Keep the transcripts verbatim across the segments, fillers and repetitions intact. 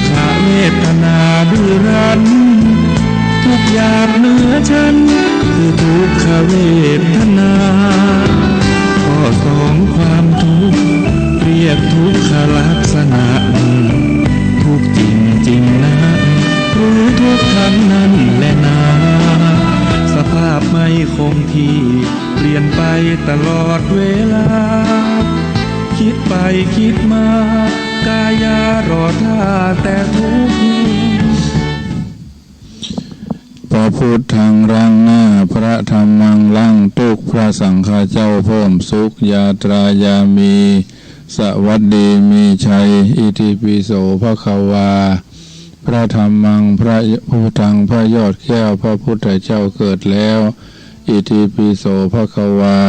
ขเวทนาดื้อรั้น ทุกข์ยากเหนือชั้น คือทุกขเวทนา ข้อสองความทุกข์ เรียกทุกขลักษณะ ทุกข์จริงๆ นะ รู้ทุกข์ทั้งนั้นแลนา สภาพไม่คงที่ เปลี่ยนไปตลอดเวลา คิดไปคิดมา กายารอท่าแต่ทุกข์ พระพุทธังล้างหน้า พระธัมมังล้างตุ๊กข์ พระสังฆาเจ้าเพิ่มสุข ญาตรายามี สวัสดีมีชัย อิติปิโสภะคะวา พระธัมมัง พระพุทธัง พระยอดแก้ว พระพุทธเจ้าเกิดแล้ว อิติปิโสภะคะวา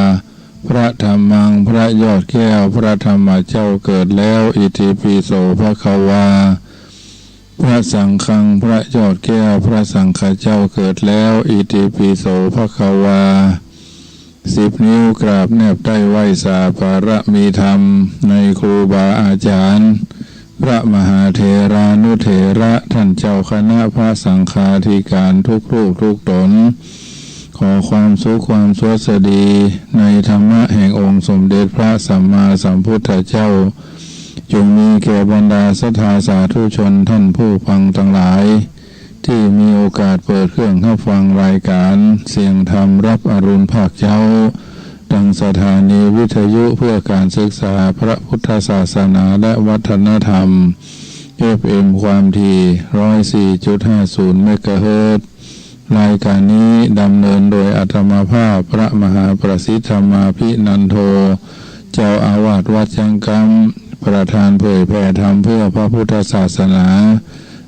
พระธัมมัง พระยอดแก้ว พระธรรมเจ้าเกิดแล้ว อิติปิโสภะคะวา พระสังฆัง พระยอดแก้ว พระสังฆเจ้าเกิดแล้ว อิติปิโสภะคะวา สิบนิ้วกราบแนบใต้ไหว้สาบารมีธรรม ในครูบาอาจารย์ พระมหาเถรานุเถระ ท่านเจ้าคณะพระสังฆาธิการทุกรูปทุกตน ขอความสุขความสวัสดี ในธรรมะแห่งองค์สมเด็จพระสัมมาสัมพุทธเจ้า จงมีแก่บรรดาศรัทธาสาธุชนท่านผู้ฟังทั้งหลาย ที่มีโอกาสเปิดเครื่องฮับฟังรายการเสียงธรรมรับอรุณภาคเจ๊า ตางสถานีวิทยุเพื่อการศึกษาพระพุทธศาสนาและวัฒนธรรม เอฟเอ็ม ความถี่ ร้อยสี่จุดห้าศูนย์ เมกะเฮิรตซ์ รายการนี้ดำเนินโดยอาตมาภาพพระมหาประสิทธิ์ธรรมาภินันโท เจ้าอาวาสวัดจังกำ ประธานเผยแผ่ธรรมเพื่อพระพุทธศาสนา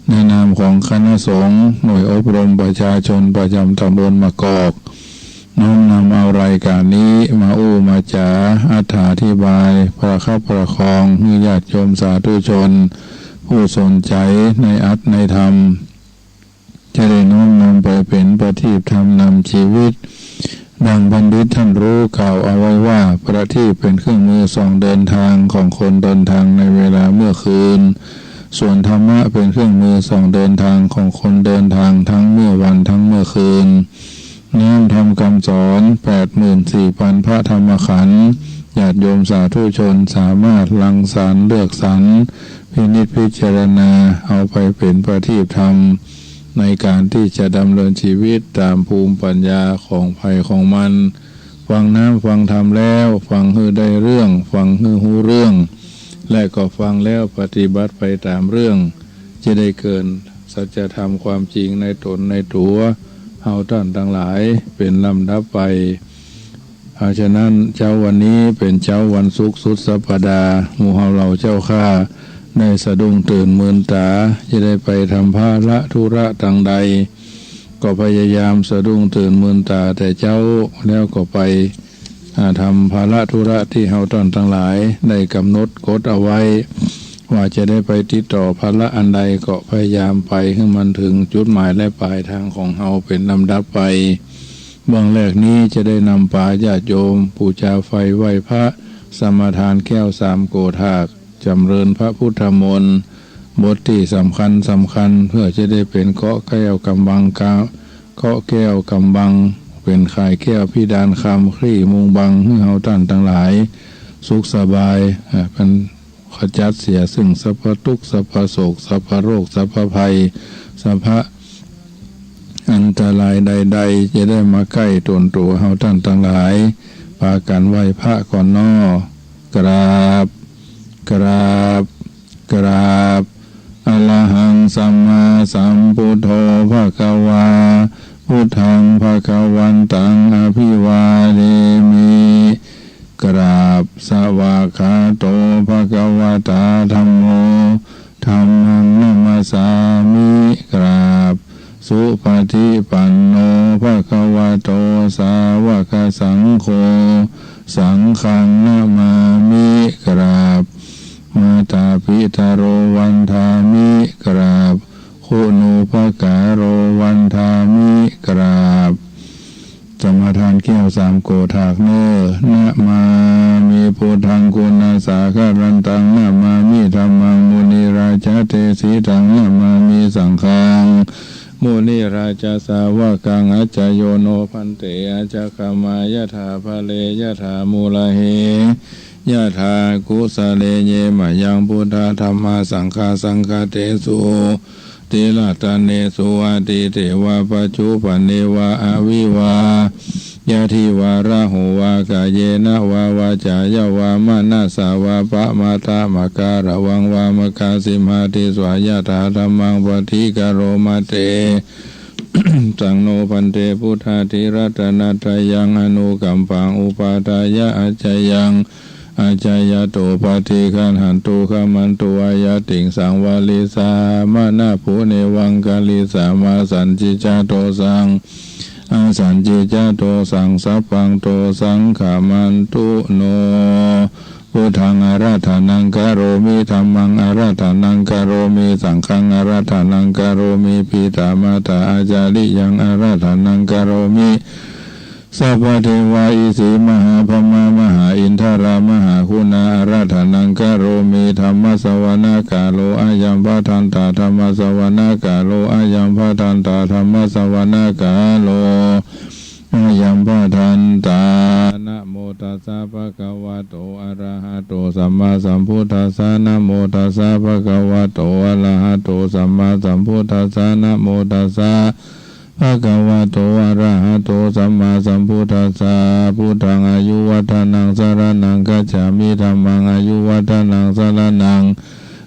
ในนามของคณะสงฆ์หน่วยอบรมประชาชนประจำตำบลมะกอก น้อมนำเอารายการนี้มาอู้มาจ๋า อธิบาย ประคับประคอง หื้อญาติโยมสาธุชน ผู้สนใจในอัตถ์ในธรรม จะได้น้อมนำไปเป๋นประทีปธรรมนำชีวิต ดังบัณฑิตท่านรู้กล่าวเอาไว้ว่า ประทีปเป็นเครื่องมือส่องเดินทางของคนเดินทางในเวลาเมื่อคืน ส่วนธรรมะเป็นเครื่องมือส่องเดินทางของคนเดินทางทั้งเมื่อวันทั้งเมื่อคืน น้อมธรรมคำสอน แปดหมื่นสี่พันพระธรรมขันธ์ ญาติโยมสาธุชนสามารถรังสรรค์เลือกสรร พินิจพิจารณา เอาไปเป๋นประทีปธรรม ในการที่จะดำเนินชีวิตตามภูมิปัญญาของใผของมัน ฟังน้ำฟังธรรมแล้ว ฟังหื้อได้เรื่อง ฟังหื้อฮู้เรื่อง และก็ฟังแล้วปฏิบัติไปตามเรื่อง จะได้เกิดสัจธรรมความจริงในตนในตั๋วเฮาต้านตังหลายเป๋นลำดับไป เพราะฉะนั้นเจ๊าวันนี้เป๋นเจ๊าวันศุกร์สุดสัปดาห์ หมู่เฮาเหล่าเจ้าข้าได้สะดุ้งตื่นมืนต๋า จะได้ไปทำภาระธุระตังใด ก็พยายามสะดุ้งตื่นมืนต๋าแต่เจ๊า แล้วก็ไป อ่า ทำภาระธุระตี้เฮาต้านตังหลายได้กำหนดกฎเอาไว้ ว่าจะได้ไปติดต่อภาระอันใดก็พยายามไปหื้อมันเถิงจุดหมายและปลายตางของเฮาเป๋นลำดับไป เบื้องแรกนี้จะได้นำปาญาติโยมปู๋จาไฟไหว้พระ สมาทานแก้วสามโกฏาก จ๋ำเริญพระพุทธมนต์ บทตี้สำคัญสำคัญ เพื่อจะได้เป๋นเกราะแก้วก๋ำบังกา เกราะแก้วก๋ำบัง เป๋นข่ายแก้วพิดานคำ คลี่มุงบังหื้อเฮาต้านตังหลายสุขสบาย อ่า เป๋นขจัดเสียซึ่งสัพพะตุ๊กข์ สัพพะโศก สัพพะโรค สัพพะภัย สัพพะอันตรายใดๆ จะได้มาใก้ตนตั๋วเฮาต้านตังหลาย ปากั๋นไหว้พระก่อนน้อ กราบ กราบ กราบ อะระหังสัมมาสัมพุทโธภะคะวา พุทธังภะคะวันตังอะภิวาเทมิ กราบ สวากขาโตภะคะวะตาธัมโม ธัมมังนะมัสสามิ กราบ สุปะฏิปันโนภะคะวะโต สาวะกะสังโฆ สังฆังนะมามิ กราบ มาตาปิตะโร วันทามิ กราบ คุณูปการโร วันทามิ กราบ สมาทานแก้วสามโกฏถากเน่อ นะมามิ พุทธัง กุณสาคารันตัง นะมามิ ธัมมัง มุนิราชเตสิตัง นะมามิ สังฆัง มุนิราชสาวกัง อัจจโย โน ภันเต อัจจคมายะถา พะเล ยะถา มูลเห ยะถา กุสะเล เย มะยัง พุทธา ธัมมา สังฆา สังฆเตสุ ติรัตเนสุ อตีเตวะ ปัจจุปันเนวะ อวิวา ยะทิวา ระโหวา กาเยนะวา วาจายะวา มะนะสสะวา ปะมาทะมะการะวังวา มะกาสิมหาติสวา ยะถา ธัมมัง ปะทิกะโรมะเต สัง โน ภันเต พุทธา ติรัตนะตะยัง อนุกัมปัง อุปาทายะ อัจจยัง อัจจยะโต ปะทิกะหันตุ ขะมันตุ อะยะติงสัง วะริสสามะนะ ปุเณวัง กะริสสามา สันติจจะโต สัง อสันติจจะโต สัง สัพพัง โต สัง ขะมันตุ โน พุทธัง อาราธะนัง กะโรมิ ธัมมัง อาราธะนัง กะโรมิ สังฆัง อาราธะนัง กะโรมิ ปิตะมาตะอาจาริยัง อาราธะนัง กะโรมิ สัพพะเทวา อิสิ มหาพรหมะ มหาอินทะระ มหากุณา อาราธะนัง กะโรมิ ธัมมะสะวะนะกาโล อะยัง พะดันตะ ธัมมะสะวะนะกาโล อะยัง พะดันตะ ธัมมะสะวะนะกาโล อะยัง พะดันตะ นะโมตัสสะ ภะคะวะโต อะระหะโต สัมมาสัมพุทธัสสะ นะโมตัสสะ ภะคะวะโต อะระหะโต สัมมาสัมพุทธัสสะ นะโมตัสสะ ภะคะวะโต อะระหะโต สัมมาสัมพุทธัสสะ พุทธัง อายุวัฑฒะนัง สะระณัง คัจฉามิ ธัมมัง อายุวัฑฒะนัง สะระณัง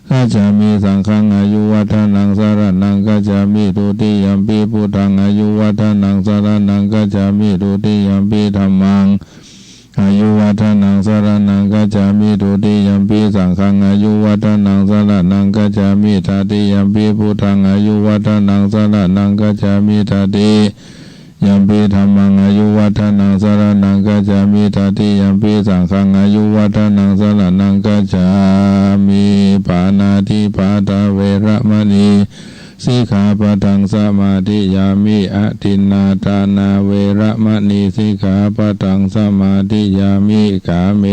คัจฉามิ สังฆัง อายุวัฑฒะนัง สะระณัง คัจฉามิ ทุติยัมปิ พุทธัง อายุวัฑฒะนัง สะระณัง คัจฉามิ ทุติยัมปิ ธัมมัง อายุวัฑฒะนัง สะระณัง คัจฉามิ ทุติยัมปิ สังฆัง อายุวัฑฒะนัง สะระณัง คัจฉามิ ตติยัมปิ พุทธัง อายุวัฑฒะนัง สะระณัง คัจฉามิ ตติยัมปิ ธัมมัง อายุวัฑฒะนัง สะระณัง คัจฉามิ ตติยัมปิ สังฆัง อายุวัฑฒะนัง สะระณัง คัจฉามิ ปาณาติปาตา เวระมะณี สิกขาปะทัง สะมาธิยามิ อะทินนาทานา เวระมะณี สิกขาปะทัง สะมาธิยามิ กาเม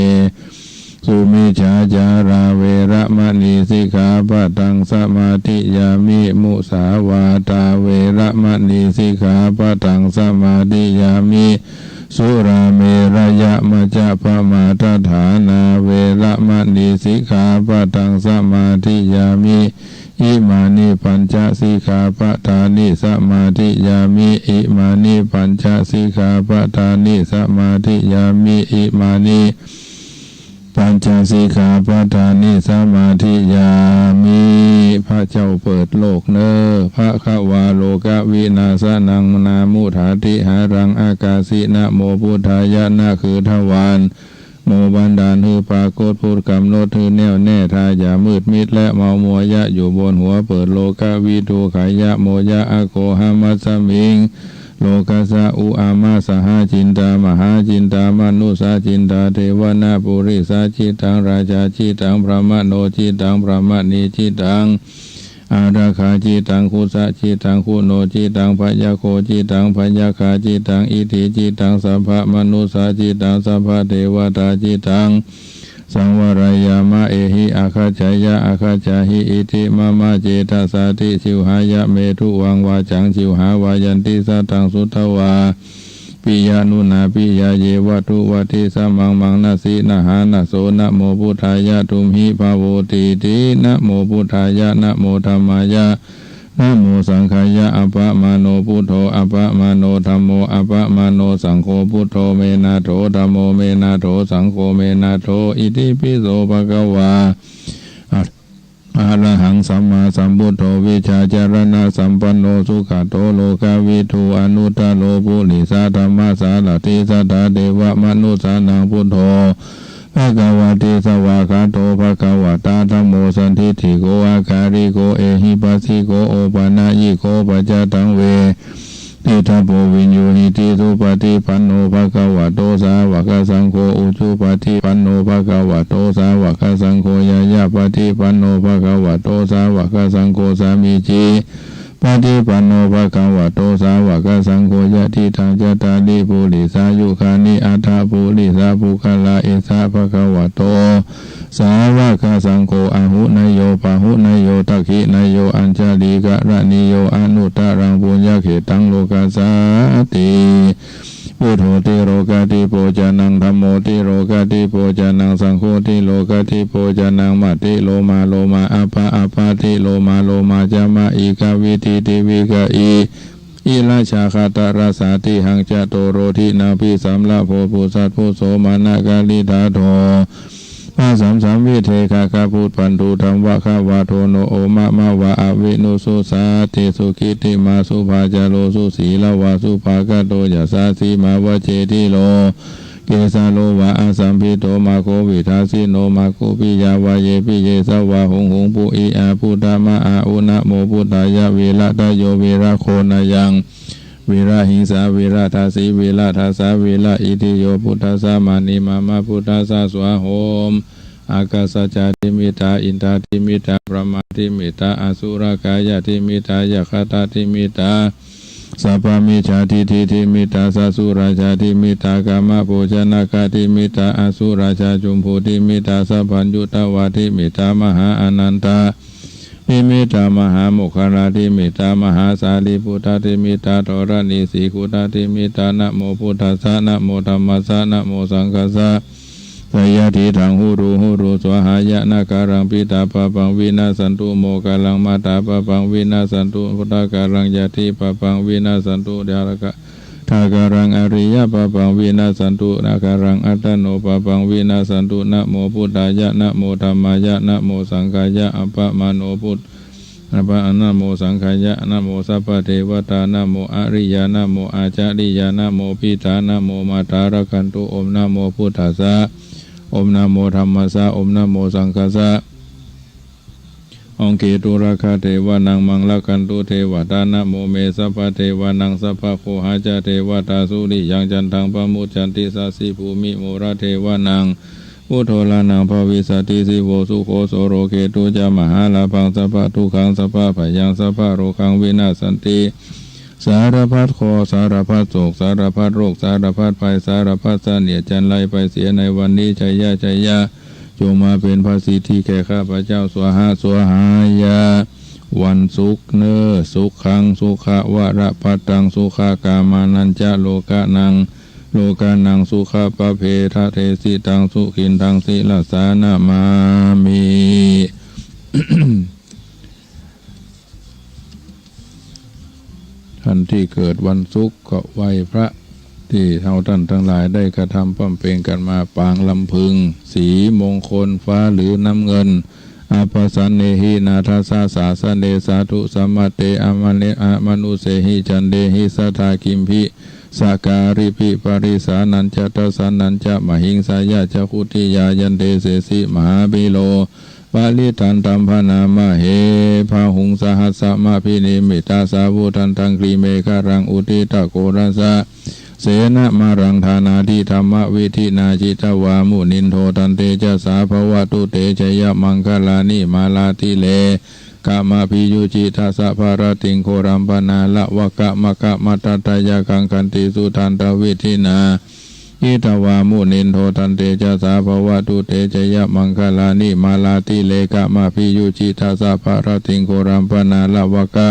สุมิจฉาจารา เวระมะณี สิกขาปะทัง สะมาธิยามิ มุสาวาทา เวระมะณี สิกขาปะทัง สะมาธิยามิ สุราเมระยะมัจจะปะมาทฐานา เวระมะณี สิกขาปะทัง สะมาธิยามิ อิมานิปัญจสิกขาปะทานิ สะมาธิยามิ อิมานิปัญจสิกขาปะทานิ สะมาธิยามิ อิมานิปัญจสิกขาปะทานิ สะมาธิยามิ พระเจ้าเปิดโลกเน่อ ภะคะวา โลกวินาสะนัง นามุฏฐาทิหารัง อากาสิ นะโมพุทธายะ นะคือทวาร โมบันดาลหื้อปรากฏ พุทธกำหนดหื้อแน่วแน่ ทายามืดมิดและเมามัวยะ อยู่บนหัว เปิดโลกวิทู ขายะโมยะ อะโขหะมัสสะมิง โลกัสสะ อุอามา สหะจินตา มหาจินตา มนุสสาจินตา เทวะนะปุริสาจิตัง ราชาจิตัง พรหมโนจิตัง พรหมณีจิตัง อารักขาจิตัง คุสะจิตัง คุโนจิตัง พยัคโฆจิตัง พยัคฆาจิตัง อิทธิจิตัง สัพพะมนุสสาจิตัง สัพพะเทวตาจิตัง สังวะรายามะ เอหิ อะคัจฉายะ อะคัจฉาหิ อิทธิมะมะ เจตสาติ ชิวหายะ เมถุวัง วาจัง ชิวหา วายันติ สัตถัง สุตวา ปิยะนุนา ปิยะเยวะ ทุวะทิสะมัง มังนะสินะหานะโส นะโมพุทธายะ ทุมหิภาโวตีติ นะโมพุทธายะ นะโมธัมมายะ นะโมสังฆายะ อะปะมาโณ พุทโธ อะปะมาโณ ธัมโม อะปะมาโณ สังโฆ พุทโธ เมนาโถ ธัมโม เมนาโถ สังโฆ เมนาโถ อิติปิโส ภะคะวา อะระหัง สัมมาสัมพุทโธ วิชชาจารณะสัมปันโน สุขะโต โลกวิทู อนุตตะโร ปุริสะธัมมะสารถิ สัตถาเทวะมนุสสานัง พุทโธ ภะคะวะติ สวากขาโต ภะคะวะตา ธัมโม สันทิฏฐิโก อะกาลิโก เอหิปัสสิโก โอปะนะยิโก ปัจจะตัง เว ทิตถะโพ วิญญูหิติ สุปะฏิปันโน ภะคะวะโต สาวะกะสังโฆ อุจุปะฏิปันโน ภะคะวะโต สาวะกะสังโฆ ญาญาปะฏิปันโน ภะคะวะโต สาวะกะสังโฆ สามีจิ ปะฏิปันโน ภะคะวะโต สาวะกะสังโฆ ยะถิดัง จัตตาริ ปุริสายุคานิ อัตถะ ปุริสะปุคคละ เอสะ ภะคะวะโต สาวะกะสังโฆ อาหุเนยโย ปะหุเนยโย ทักขิเนยโย อัญชะลีกะระณีโย อนุตตะรัง ปุญญะเขตัง โลกัสสาติ พุทโธ ติโรกาธิโป จะนัง ธัมโม ติโรกาธิโป จะนัง สังโฆ ติโรกาธิโป จะนัง มะ ติโลมา โลมา อัปปะ อัปปะ ติโลมา โลมา จะมะ อิกะ วิ ติ ติ วิกะ อิ อิระ ชา คะ ตะระ สา ติหัง จะโตโร ทินา ภิ สัม ละ โภ ปุ สัต ภุ โส มะ นะ กะ ริ ฑา โท ภะ สัม สัม วิ เท ขะ ขะ พุ ปัน ธุ ธัม วะ ขะ วะ โท โน โอ มะ มะ วะ อวิ นุ สุ สา ติ สุ ขิ ติ มา สุ ภา จา โร สุ สี ละ วา สุ ภา กะ โต ยะ สา สี มา วะ เจ ทิ โร เก สะ โร วะ อะ สัม ภิ โต มะ โค วิ ทา สิ โน มะ โค ปิ ยา วะ เย ปิ เย สะ วะ หุง หุง ปุ อิ อา พุ ทะ มะ อา อุ นะ โม พุ ท ายะ วิ ระ ตะ โย วิ ระ โค นะ ยัง วิ ระ หิง สา วิ ระ ทา สี วิ ระ ทา สา วิ ระ อิ ทิ โย พุ ท ธัส สะ มะ นิ มะ มะ พุ ท ธัส สะ สวา โหม อะ กะ สะ จา ทิ มิ ตา อิน ทา ทิ มิ ตา พรหมมา ทิ มิ ตา อสุรกายะ ทิ มิ ตา ยักขะ ตา ทิ มิ ตา สัพพะ มิจฉา ทิ ฏฐิ ทิ มิ ตา สะ สุรา ชา ทิ มิ ตา กา มะ โภ ชนะ กะ ทิ มิ ตา อสุรา ชา จุมพู ทิ มิ ตา สัพพัญญู ตวา ทิ มิ ตา มหา อะ นันทะ ทิ มิ ตา มหา โมคคัลลา ทิ มิ ตา มหา สารีปุทธะ ทิ มิ ตา ธรณี สี คุทธะ ทิ มิ ตา นะโม พุทธัสสะ นะโม ธัมมัสสะ นะโม สังฆัสสะ สะ ยะ ทิ ถัง หุ รู หุ รู สวาหา ยะ นะ กะ รัง ปิ ตา ปะ ปัง วิ นะ สสันตุ โม กะ รัง มะ ตา ปะ ปัง วิ นะ สสันตุ พุทธะ กะ รัง ยะ ทิ ปะ ปัง วิ นะ สสันตุ ยะ ระ กะ ทา กะ รัง อะ ริ ยะ ปะ ปัง วิ นะ สสันตุ นะ กะ รัง อัตตะโน ปะ ปัง วิ นะ สสันตุ นะโม พุทธายะ นะโม ธัมมายะ นะโม สังฆายะ อะ ปะ มะ โน พุทธ อะ ปะ นะโม สังฆายะ นะโม สัพพะ เทวะตา นะโม อะ ริ ยา นะโม อะ จะ ริ ยา นะโม ปิ ตา นะโม มะ ตา รักขันตุ โอม นะโม พุทธัสสะ โอม นะโม ธัมมัสสะ โอม นะโม สังฆัสสะ องเกตุ รักขะ เทวะ นะ มัง รักขันตุ เทวะตา นะโม เม สัพพะ เทวะ นะ สัพพะ โค หา จะ เทวะตา สุริ ยัง จันทัง พะ มุจจันติ สะ สิ ภูมิ มู ระ เทวะ นะ พุทโธ ระ นะ ภะ วิสสะติ สิ โว สุ โข โส โร เกตุ จะ มหา ลาภัง สัพพะ ทุกขัง สัพพะ ภะ ยัง สัพพะ โรคัง วิ นะสสันติ สารพัดเคราะห์ สารพัดโศก สารพัดโรค สารพัดภัย สารพัดเสนียดจัญไรไปเสียในวันนี้ ชัยยะ ชัยยะ จงมาเป๋นพระสิทธิแก่ข้าพเจ้า สวาหา สวาหายะ วันศุกร์เน่อ สุขัง สุขะ วะระ ภัตตัง สุขะ กามานัญจะ โลกะนัง โลกะนัง สุขะ ปะ เพ ทะ เท สิตัง สุขินทัง สิระ สา นะมามิ ท่านตี้เกิดวันศุกร์ก็ไหว้พระตี้เฮาต้านตังหลายได้กระทำบำเพ็ญกั๋นมา ปางลำพึง สีมงคล ฟ้าหรือน้ำเงิน อัปปะสันเนหิ นาธะสะ สาสะเน สาธุ สะ มะเต อะมะเน อะมะนุสเสหิ จันเตหิ สะ ทา กิมภิ สะ การิภิ ปะ ริ สา นัญจะ ทะ สะ นัญจะ มะ หิง สะ ยะ จะ คุติยา ยัน เต เส สิ มะ หา ภิ โร ปะ ริ ทัน ตัม พะ นามะ เห บา หุง สะ หัส สะ มะ ภิ นิมมิ ตะ สา วุ ธัน ตัง กรี เม ฆะ รัง อุ ทิ ตะ โก รัส สะ เส นะ มะ รัง ฐา นา ธิ ธัม มะ วิ ธิ นา จิ ตะ วา มุ นิ น โท ตัน เต จะ สา ภะ วะ ตุ เต จะ ยะ มัง คะ ลา นิ มา ลา ติ เร กะ มะ ภิ ยุ จิ ตะ สะ พะ ระ ติง โฆ รัม ปะ นา ระ วะ กะ มะ คะ มะ ทัตตะ ยะ คัง ขัน ติ สุ ทัน ตะ วิ ธิ นา จิ ตะ วา มุ นิ น โท ตัน เต จะ สา ภะ วะ ตุ เต จะ ยะ มัง คะ ลา นิ มา ลา ติ เร กะ มะ ภิ ยุ จิ ตะ สะ พะ ระ ติง โฆ รัม ปะ นา ระ วะ กะ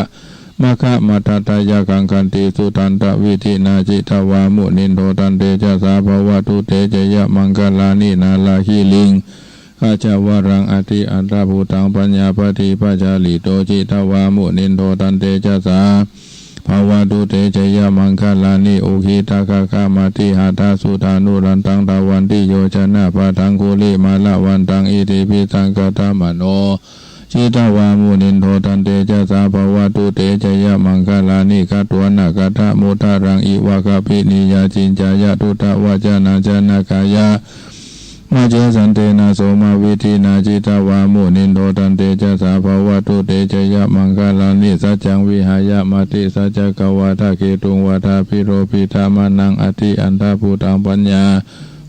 มะ คะ มะ ทัตตะ ยะ คัง ขัน ติ สุ ทัน ตะ วิ ธิ นา จิ ตะ วา มุ นิ น โท ตัน เต จะ สา ภะ วะ ตุ เต จะ ยะ มัง คะ ลา นิ นา ระ คิ ริง ขะ จะ วะ รัง อะ ทิ อัฏฐะ ภู ตัง ปัญญา ปะ ฏิ ปะ จา ริ โต จิ ตะ วา มุ นิ น โท ตัน เต จะ สา ภะ วะ ตุ เต จะ ยะ มัง คะ ลา นิ อุ คิ ทะ คะ คะ มะ ติ หะ ทะ สุ ทา นุ รัน ตัง ทะ วัน ติ โย จะ นะ ปะ ทัง กุ ริ มา ระ วัน ตัง อิ ทธิ ภิ สัง ฆะ ทะ มะ โน จิ ตะ วา มุ นิ น โท ตัน เต จะ สา ภะ วะ ตุ เต จะ ยะ มัง คะ ลา นิ ฆัต วา นะ ฆัตถะ มุ ทะ รัง อิ วะ กะ ภิ นิ ยา จิ ญ จา ยะ ทุ ตะ วะ จะ นะ จะ นะ กายะ มะ เจ สัน เต นะ โส มะ วิ ธิ นา จิ ตะ วา มุ นิ น โท ตัน เต จะ สา ภะ วะ ตุ เต จะ ยะ มัง คะ ลา นิ สัจ จัง วิ หะ ยะ มะ ติ สัจ จะ กะ วา ทะ เก ตุง วา ทา ภิ โร ปิ ทะ มะ นัง อะ ทิ อัฏฐะ ภู ตัง ปัญญา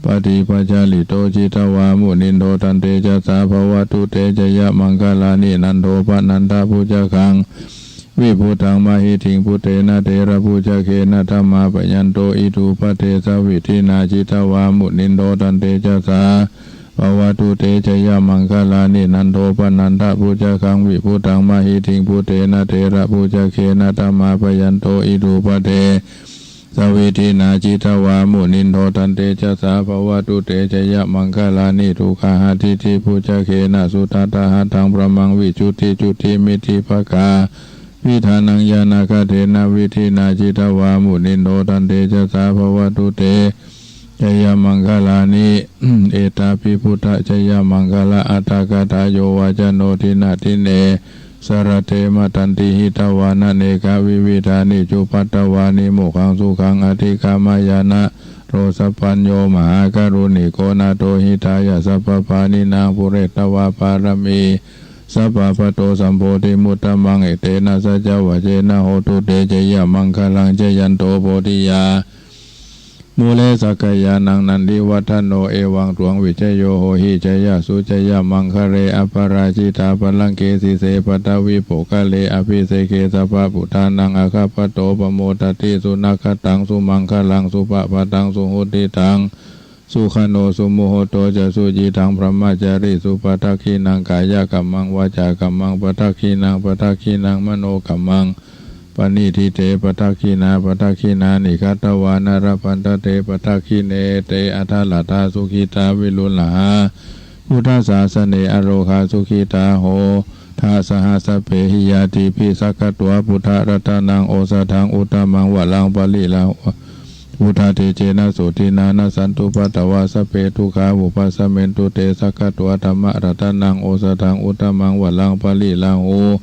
ปะ ฏิ ปะ จา ริ โต จิ ตะ วา มุ นิ น โท ตัน เต จะ สา ภะ วะ ตุ เต จะ ยะ มัง คะ ลา นิ นัน โท ปะ นัน ทะ ภุ จะ ขัง vibudhaṃ mahiddhiṃ puttena therabhujagena damāpayanto iddhūpadesavidhinā jitavā munindo tantejasā bhavatu te jayamaṅgalāni. Nandopanandabhujagaṃ vibudhaṃ mahiddhiṃ puttena therabhujagena damāpayanto iddhūpadesavidhinā jitavā munindo tantejasā bhavatu te jayamaṅgalāni. Duggāhadiṭṭhibhujagena sudaṭṭhahatthaṃ brahmaṃ visuddhijutimiddhibakābhidhānaṃ ñāṇāgadena vidhinā jitavā munindo tantejasā bhavatu te jayamaṅgalāni. Etāpi buddhajayamaṅgalaaṭṭhagāthā yo vācano dinadine sarate matandī hitvānanekavividhāni cupaddavāni mokkhaṃ sukhaṃ adhigameyya naro sapañño. Mahākāruṇiko nātho hitāya sabbapāṇinaṃ pūretvā pāramī sabbā patto sambodhimuttamaṃ etena saccavajjena hotu te jayamaṅgalaṃ. Jayanto bodhiyā mūle sakyānaṃ nandivaḍḍhano evaṃ tvaṃ vijayo hohi jayassu jayamaṅgale. Aparājitapallaṅke sīse paṭhavipokkhare abhiseke sabbabuddhānaṃ aggappatto pamodati. Sunakkhattaṃ sumaṅgalaṃ supabhātaṃ suhuṭṭhitaṃ sukhaṇo sumuhutto ca suyiṭṭhaṃ brahmacārisu padakkhiṇaṃ kāyakammaṃ vācākammaṃ padakkhiṇaṃ padakkhiṇaṃ manokammaṃ paṇidhī te padakkhiṇā padakkhiṇāni katvāna labhantatthe padakkhiṇe. Te atthaladdhā sukhitā viruḷhā buddhasāsane arogā sukhitā hotha saha sabbehi ñātibhi. Sakkatvā buddharatanaṃ osathaṃ uttamaṃ varaṃ pariḷāhū buddhatejena sotthinā nassantupaddavā sabbe dukkhā vūpasamentu te. Sakkatvā dhammaratanaṃ osathaṃ uttamaṃ varaṃ pariḷāhū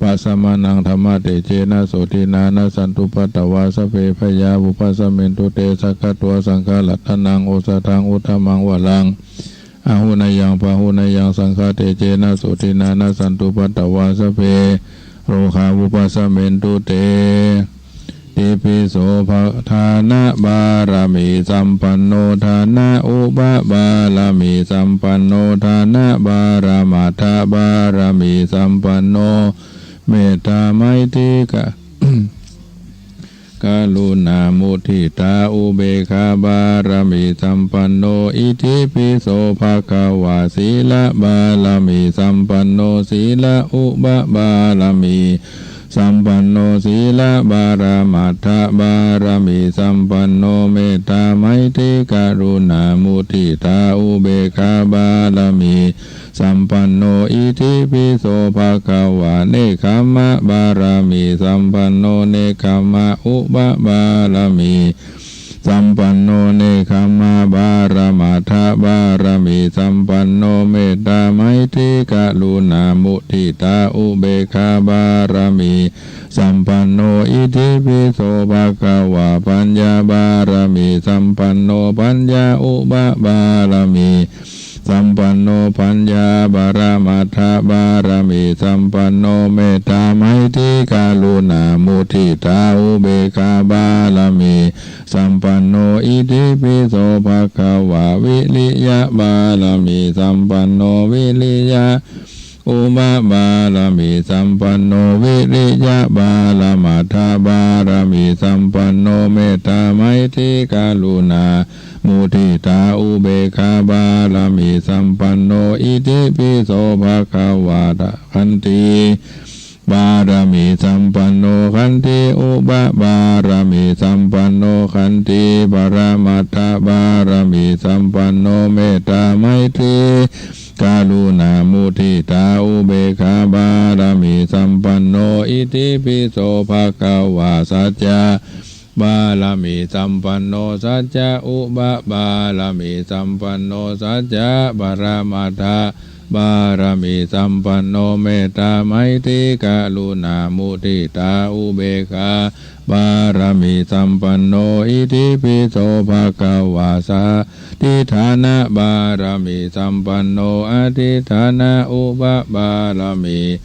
pasamānaṃ dhammatejena sotthinā nassantupaddavā sabbe bhayā vūpasamentu te. Sakkatvā saṅgharatanaṃ osathaṃ uttamaṃ varaṃ āhuneyyaṃ pāhuneyyaṃ saṅghatejena sotthinā nassantupaddavā sabbe rogā vūpasamentu te. Itipi so bha- dānapāramī sampanno dāna upapāramī sampanno dāna paramatthapāramī sampanno mettā maitrī ka- karuṇā muditā upekkhāpāramī sampanno. Itipi so bhagavā sīlapāramī sampanno sīla upapāramī sampanno sīla paramatthapāramī sampanno mettā maitrī karuṇā muditā upekkhāpāramī sampanno. Itipi so bhagavā nekkhammapāramī sampanno nekkhamma upapāramī sampanno nekkhamma paramatthapāramī sampanno mettā maitrī karuṇā muditā upekkhāpāramī sampanno. Itipi so bhagavā paññāpāramī sampanno paññā upapāramī sampanno paññā paramatthapāramī sampanno mettā maitrī karuṇā muditā upekkhāpāramī sampanno. Itipi so bhagavā viriyapāramī sampanno viriya upapāramī sampanno viriya paramatthapāramī sampanno mettā maitrī karuṇā muditā upekkhāpāramī sampanno. Itipi so bhagavā khanti pāramī sampanno khanti upapāramī sampanno khanti paramatthapāramī sampanno mettā maitrī karuṇā muditā upekkhāpāramī sampanno. Itipi so bhagavā sacca pāramī sampanno sacca upapāramī sampanno sacca paramatthapāramī sampanno mettā maitrī karuṇā muditā upekkhāpāramī sampanno. Itipi so bhagavā sa- ṭṭhidānapāramī sampanno aṭṭhidāna upapāramī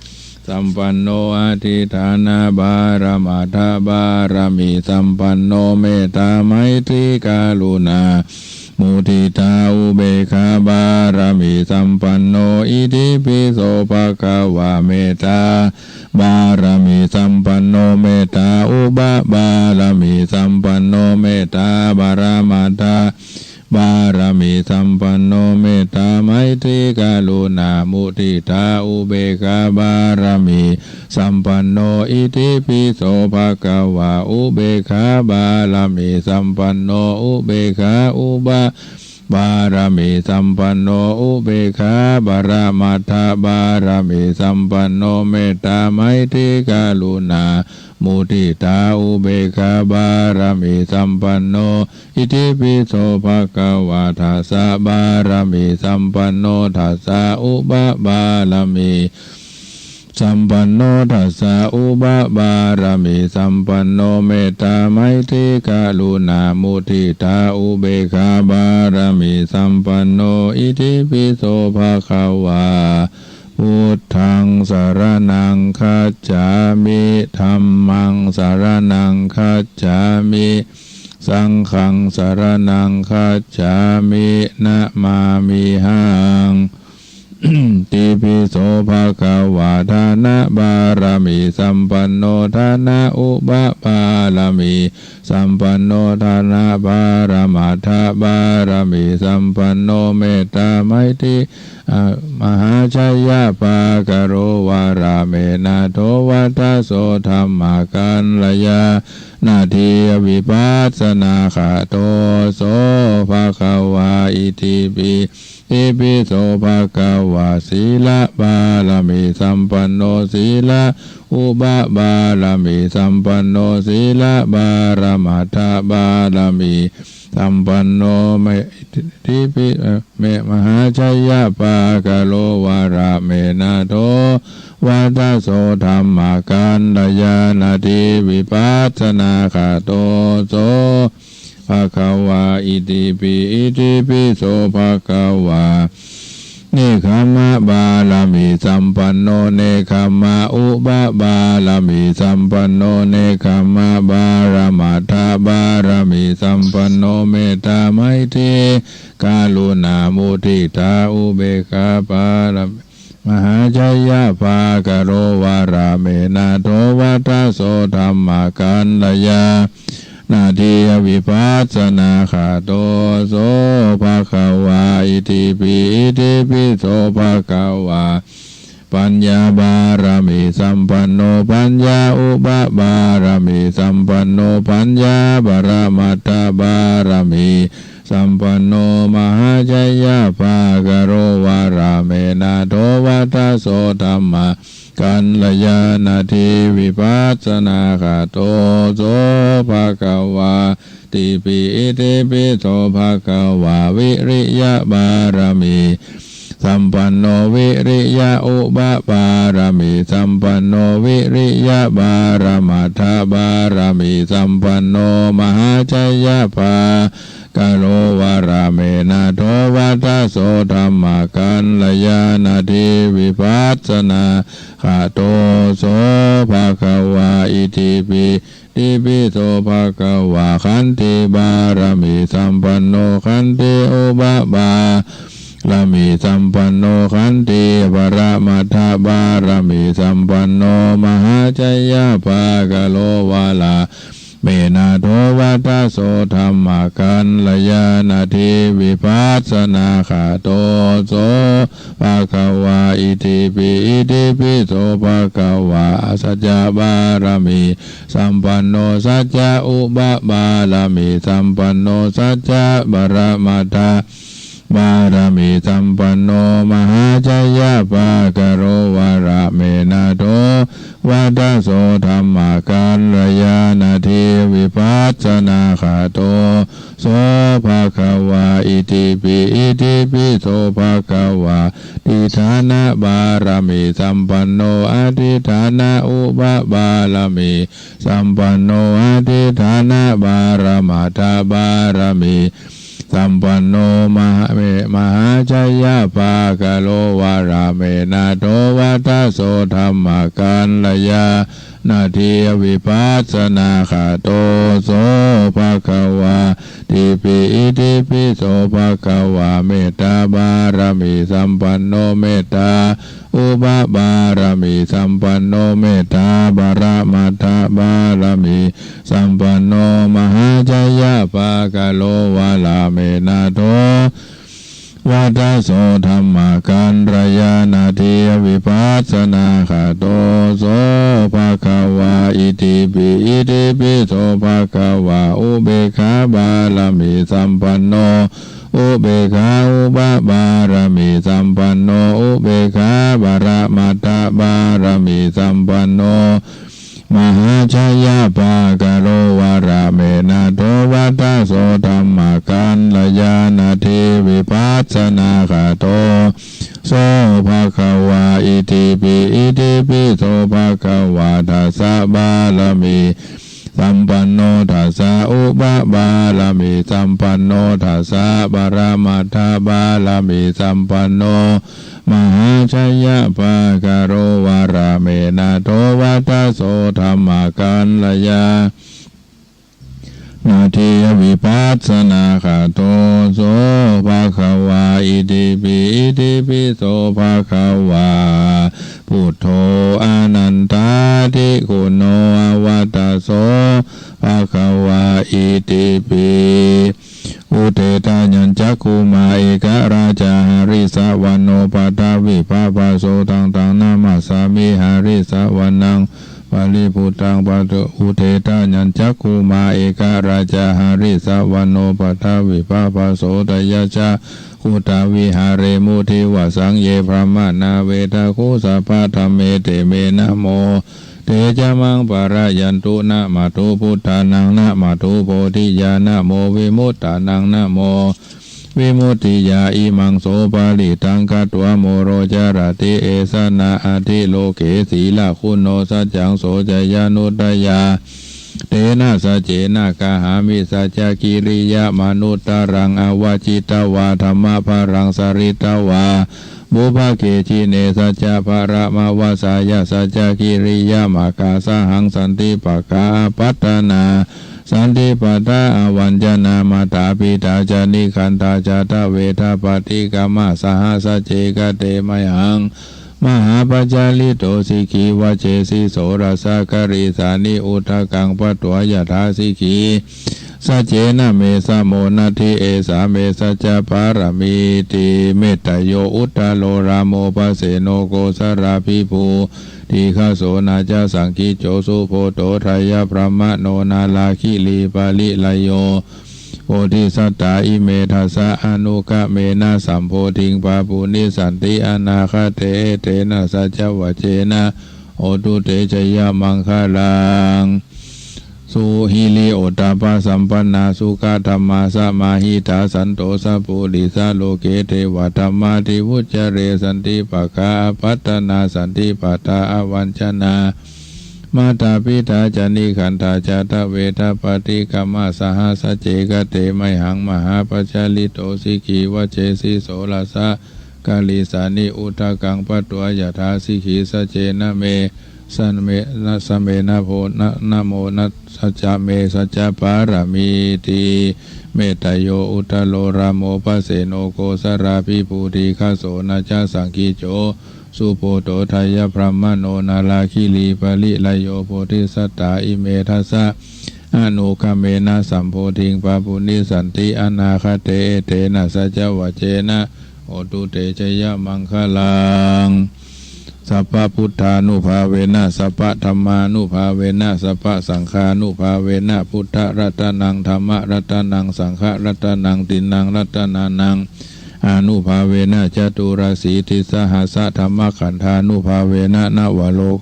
sampanno aṭṭhidāna paramatthapāramī sampanno mettā maitrī karuṇā muditā upekkhāpāramī sampanno. Itipi so bhagavā mettā บารมีสัมปันโน เมตตาอุปบารมีสัมปันโน เมตตาปรมัตถบารมีสัมปันโน เมตตาไมตรีกรุณามุทิตาอุเบกขาบารมีสัมปันโน อิติปิโสภะคะวา อุเบกขาบารมีสัมปันโน อุเบกขาอุปบารมีสัมปันโน อุเบกขาปรมัตถบารมีสัมปันโน เมตตาไมตรีกรุณามุทิตาอุเบกขาบารมีสัมปันโน อิติปิโสภะคะวา ทัสสะบารมีสัมปันโน ทัสสะอุปบารมีสัมปันโน ทัสสะอุปบารมีสัมปันโน เมตตาไมตรีกรุณามุทิตาอุเบกขาบารมีสัมปันโน อิติปิโสภะคะวา พุทธังสรณังคัจฉามิ ธัมมังสรณังคัจฉามิ สังฆังสรณังคัจฉามิ นะมามิหัง ติปิโสภะคะวา ทานะบารมีสัมปันโน ทานะอุปบารมีสัมปันโน ทานะปรมัตถบารมีสัมปันโน เมตตาไมตรี อะ มหาชัยปะกะโรวะระเมนะโท วัตถะโส ธัมมะกัลยาณะ ทีฆะวิปัสสนาคาโต โส ภะคะวา อิติปิ ติปิโสภะคะวา สีลบารมีสัมปันโน สีละอุปบารมีสัมปันโน สีละปรมัตถบารมีสัมปันโน เม ติปิ เอ่อ เม มหาชัยปะกะโรวะระเมนะโท วัตถะโส ธัมมะกัลยาณะ ทีฆะวิปัสสนาคาโต โส ภะคะวา อิติปิ อิติปิโสภะคะวา เนกขัมมะบารมีสัมปันโน เนกขัมมะอุปบารมีสัมปันโน เนกขัมมะปรมัตถบารมีสัมปันโน เมตตาไมตรีกรุณามุทิตาอุเบกขาบารมี มหาชัยปะกะโรวะระเมนะโท วัตถะโส ธัมมะกัลยาณะ ทีฆะวิปัสสนาคาโต โส ภะคะวา อิติปิ อิติปิโสภะคะวา ปัญญาบารมีสัมปันโน ปัญญาอุปบารมีสัมปันโน ปัญญาปรมัตถบารมี สัมปันโน มหาชัยปะกะโรวะระเมนะโท วัตถะโส ธัมมะกัลยาณะ ทีฆะวิปัสสนาคาโต โส ภะคะวา ติปิ อิติปิโสภะคะวา วิริยะบารมี สัมปันโน วิริยะอุปบารมีสัมปันโน วิริยะปรมัตถบารมีสัมปันโน มหาชัยปะกะโรวะระเมนะโท วัตถะโส ธัมมะกัลยาณะ ทีฆะวิปัสสนาคาโต โส ภะคะวา อิติปิ ติปิโสภะคะวา ขันติบารมีสัมปันโน ขันติอุปบารมีสัมปันโน ขันติปรมัตถบารมีสัมปันโน มหาชัยปะกะโรวะระเมนะโท วัตถะโส ธัมมะกัลยาณะ ทีฆะวิปัสสนาคาโต โส ภะคะวา อิติปิ อิติปิโสภะคะวา สัจจะบารมีสัมปันโน สัจจะอุปบารมีสัมปันโน สัจจะปรมัตถบารมีสัมปันโน มหาชัยปะกะโรวะระเมนะโท วัตถะโส ธัมมะกัลยาณะ ทีฆะวิปัสสนาคาโต โส ภะคะวา อิติปิ อิติปิโสภะคะวา อธิฏฐานบารมีสัมปันโน อธิฏฐานอุปบารมีสัมปันโน อธิฏฐานปรมัตถบารมีสัมปันโน มหา เม มหาชัยปะกะโรวะระเมนะโท วัตถะโส ธัมมะกัลยาณะ ทีฆะวิปัสสนาคาโต โส ภะคะวา ติปิ อิติปิโสภะคะวา เมตตาบารมีสัมปันโน เมตตา อุปปารมีสัมปันโน เมตตาปรมัตถปารมีสัมปันโน มหาชัยปกโร วรเมณโท วัตโส ธัมมกัลยาณาทิ วิปัสสนาคโต โส ภะคะวา อิติปิ อิติปิโส ภะคะวา อุเปกขาปารมีสัมปันโน อุเปกขาอุปปารมีสัมปันโน อุเปกขาปรมัตถปารมีสัมปันโน มหาชัยปกโร วรเมณโท วัตโส ธัมมกัลยาณาทิ วิปัสสนาคโต โส ภะคะวา อิติปิ อิติปิโส ภะคะวา ทัสสะปารมี สัมปันโน ทัสสะอุปปารมีสัมปันโน ทัสสะปรมัตถปารมีสัมปันโน มหาชัยปกโร วรเมณโท วัตโส ธัมมกัลยาณาทิ วิปัสสนาคโต โส ภะคะวา อิติปิ อิติปิโส ภะคะวา พุทโธ อนันตาธิคุณโณ อวัตโส ภะคะวา อิติปิ อุเททะยัญจักขุมา เอกราชา หริสสะวะโน ปะทะวิภะวะโส ตัง ตัง นะมัสสามิ หริสสะวะนัง ปะริภุตตัง ปะทะ อุเททะยัญจักขุมา เอกราชา หริสสะวะโน ปะทะวิภะวะโส ทะยัญจักขุตา วิหาเรมุ ทิวะสัง เย พรหมานา เวทักขุ สัพพะทะเม เต เม นะโม เต จะ มัง ปะระยันตุ นะมะตุ พุทธานัง นะมะตุ โพธิยา นะโม วิมุตตานัง นะโม วิมุตติยา อิมัง โส ปะริตตัง กัตวา โม โร จะระติ เอสะ นะ อัตถิ โล เก สีละคุโณ สัจจัง โส จะยานุตตะยา เต นะ สัจเจ นะ กะหามิ สัจจะ กิริยะ มานุตตะรัง อวะจิตตะวา ธัมมะพะลัง สะริตตะวา ปุพพะ เก จิ เน สัจจะ พะระมะวะสายะ สัจจะ กิริยะ มะกะสะหัง สันติปะกะ อาปัตตะนา สันติปะทะ อาวัญจนา มาตา ปิตา จะ นิขันธา จะ ทะเวทะ ปะฏิกะมะ สะหะ สัจเจ กะเต มะหัง มหาปัจจาลิโต สิกขี วะเจ สิโส รัสสะ กะริสานิ อุทะกัง ปะตวะ ยะถา สิกขี สัจเจนะ เม สะโม นัตถิ เอสา เม สัจจะ ปะระมีติ เมตตะโย อุตตะโร รามโพ พะเสโน โกศะลาภิภูติฆะโส นาจะ สังกิจโจ สุโพโต ไตรยะบะมะโน นาลาคิรี ปะริละโย โพธิสัตตา อิเม ทัสสะ อนุกะเมนะ สัมโพธิง ปะปุนนิสสันติ อนาคะเต เอเตนะ สัจจะวะเจนะ โหตุ เต จะยะ มังคะลัง สุหิริ โอตตัปปะ สัมปันนา สุขะธัมมา สะมาหิตา สันโต สะปูริสะ โลเก เทวะธัมมา ติวุจจะเร สันติปะกะ อาปัตตะนา สันติปะทะ อาวัญจนา มาตา ปิตา จะ นิขันธา จะ ทะเวทะ ปะฏิกะมะ สะหะ สัจเจ กะเต มะหัง มหาปัจจาลิโต สิกขี วะเจ สิโส รัสสะ กะริสานิ อุทะกัง ปะตวะ ยะถา สิกขี สัจเจนะ เม สะเมนะ สะเมนะ โพ นะ นะโม นะ สัจจะ เม สัจจะ ปะระมีติ เมตตะโย อุตตะโร รามโพ พะเสโน โกศะลาภิภูติฆะโส นาจะ สังกิจโจ สุโพโต ไตรยะบะมะโน นาลาคิรี ปะริละโย โพธิสัตตา อิเม ทัสสะ อนุกะเมนะ สัมโพธิง ปะปุนนิสสันติ อนาคะเต เอเตนะ สัจจะวะเจนะ โหตุ เต จะยะ มังคะลัง สัพพะพุทธานุภาเวนะ สัพพะธัมมานุภาเวนะ สัพพะสังฆานุภาเวนะ พุทธะรัตนัง ธัมมะรัตนัง สังฆะรัตนัง ติณังรัตนานัง อานุภาเวนะ จตุรสีติสหัสสะ ธัมมะขันธานุภาเวนะ นะวะโลก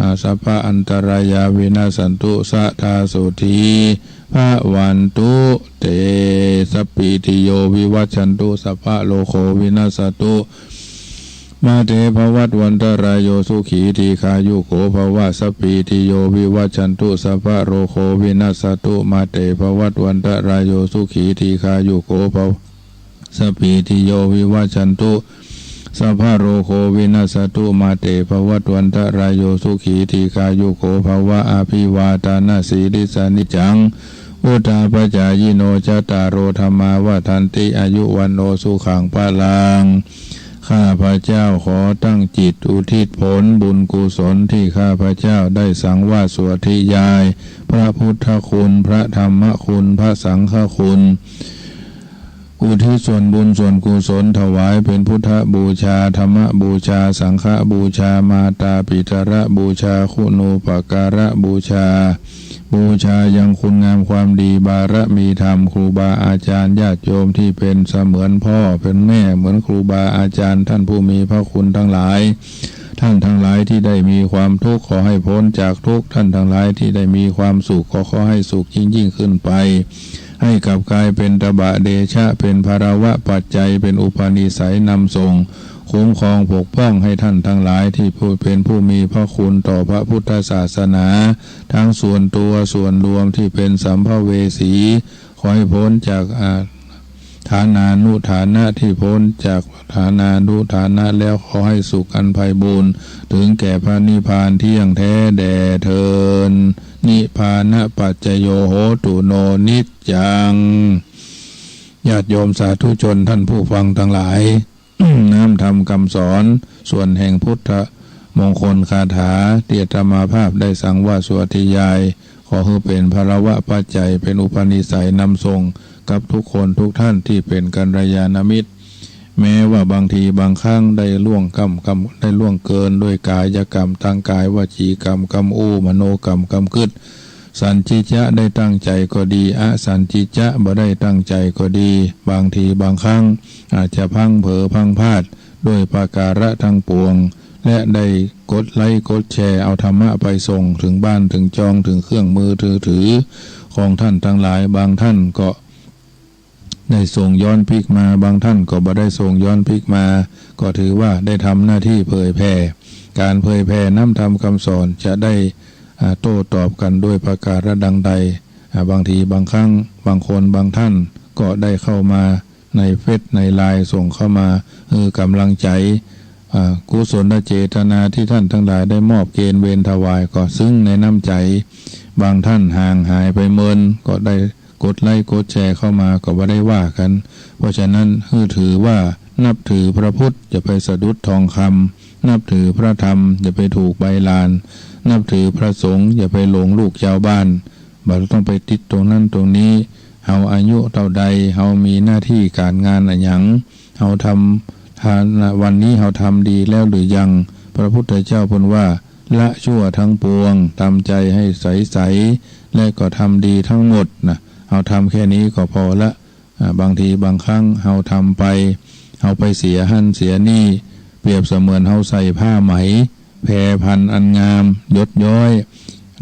า สัพพะอันตะรายา วินัสสันตุ สะทา โสธี ภะวันตุ เต สัพพีติโย วิวัชชันตุ สัพพะโรโค วินัสสะตุ มา เต ภะวัตวันตะราโย สุขี ทีฆายุโก ภะวะ สัพพีติโย วิวัชชันตุ สัพพะโรโค วินัสสะตุ มา เต ภะวัตวันตะราโย สุขี ทีฆายุโก ภะ สัพพีติโย วิวัชชันตุ สัพพะโรโค วินัสสะตุ มา เต ภะวัตวันตะราโย สุขี ทีฆายุโก ภะวะ อภิวาทานะสีลิสสะ นิจจัง วุฑฒาปะจายิโน จัตตาโร ธัมมา วัฑฒันติ อายุ วัณโณ สุขัง พะลัง ข้าพเจ้าขอตั้งจิตอุทิศผลบุญกุศลที่ข้าพเจ้าได้สังวาสสวดธยาย พระพุทธคุณ พระธรรมคุณ พระสังฆคุณ อุทิศส่วนบุญส่วนกุศลถวายเป็นพุทธบูชา ธรรมบูชา สังฆบูชา มาตาปิตรบูชา คุณูปการบูชา บูชายังคุณงามความดี บารมีธรรม ครูบาอาจารย์ ญาติโยมที่เป็นเสมือนพ่อเป็นแม่ เหมือนครูบาอาจารย์ ท่านผู้มีพระคุณทั้งหลาย ท่านทั้งหลายที่ได้มีความทุกข์ ขอให้พ้นจากทุกข์ ท่านทั้งหลายที่ได้มีความสุข ขอ ขอให้สุขยิ่งยิ่งขึ้นไป ให้กลับกลายเป็นตบะเดชะ เป็นภาระวะปัจจัย เป็นอุปนิสัยนำส่ง คุ้มครองปกป้องให้ท่านทั้งหลายที่ผู้เป็นผู้มีพระคุณต่อพระพุทธศาสนา ทั้งส่วนตัวส่วนรวมที่เป็นสัมภเวสี ขอให้พ้นจากอา ฐานานุฐานะ ที่พ้นจากฐานานุฐานะแล้ว ขอให้สุขอันไพบูลย์ ถึงแก่พระนิพพานเที่ยงแท้แด่เทอญ นิพพานะปัจจโยโหตุโนนิจจัง ญาติโยมสาธุชนท่านผู้ฟังทั้งหลาย น้ำธรรมคำสอน ส่วนแห่งพุทธมงคลคาถา ที่อาตมาภาพได้สังวาสสวดธยาย ขอหื้อเป็นภาระวะปัจจัย เป็นอุปนิสัยนำส่งกับทุกคนทุกท่านที่เป็นกัลยาณมิตร แม้ว่าบางทีบางครั้งได้ล่วงกำ กำ ได้ล่วงเกินด้วยกายกรรม ทางกาย วจีกรรม กำอู้ มโนกรรม กำกึ๊ด สัญญิจะได้ตั้งใจก็ดี อสัญญิจะบ่ได้ตั้งใจก็ดี บางทีบางครั้งอาจจะพลั้งเผลอพลั้งพลาดด้วยประการะทั้งปวง และได้กดไลก์กดแชร์เอาธรรมะไปส่งถึงบ้านถึงจองถึงเครื่องมือถือถือของท่านทั้งหลาย บางท่านก็ได้ส่งย้อนปิ๊กมา บางท่านก็บ่ได้ส่งย้อนปิ๊กมา ก็ถือว่าได้ทำหน้าที่เผยแผ่ การเผยแผ่น้ำธรรมคำสอนจะได้ อ่า โต้ตอบกันด้วยประการะดังใด อ่า บางทีบางครั้ง บางคนบางท่านก็ได้เข้ามาในเฟซในไลน์ ส่งเข้ามา เออ กำลังใจ อ่า กุศลเจตนาที่ท่านทั้งหลายได้มอบเกณฑ์เวรถวายก็ซึ่งในน้ำใจ บางท่านห่างหายไปเมิน ก็ได้กดไลก์กดแชร์เข้ามาก็บ่ได้ว่ากัน เพราะฉะนั้นหื้อถือว่านับถือพระพุทธอย่าไปสะดุดทองคำ นับถือพระธรรมอย่าไปถูกใบลาน นับถือพระสงฆ์อย่าไปหลงลูกชาวบ้าน บ่ต้องไปติดตรงนั้นตรงนี้ เฮาอายุเต้าใด เฮามีหน้าที่ก๋านงานอะหยัง เฮาทำทาน วันนี้เฮาทำดีแล้วหรือยัง พระพุทธเจ้าเปิ้นว่า ละชั่วทั้งปวง ทำใจให้ใสๆ และก็ทำดีทั้งหมดนะ เฮาทำแค่นี้ก็พอละ อ่า บางทีบางครั้งเฮาทำไป เฮาไปเสียหั้นเสียนี่ เปรียบเสมือนเฮาใส่ผ้าไหม แพรพันอันงาม หยดย้อย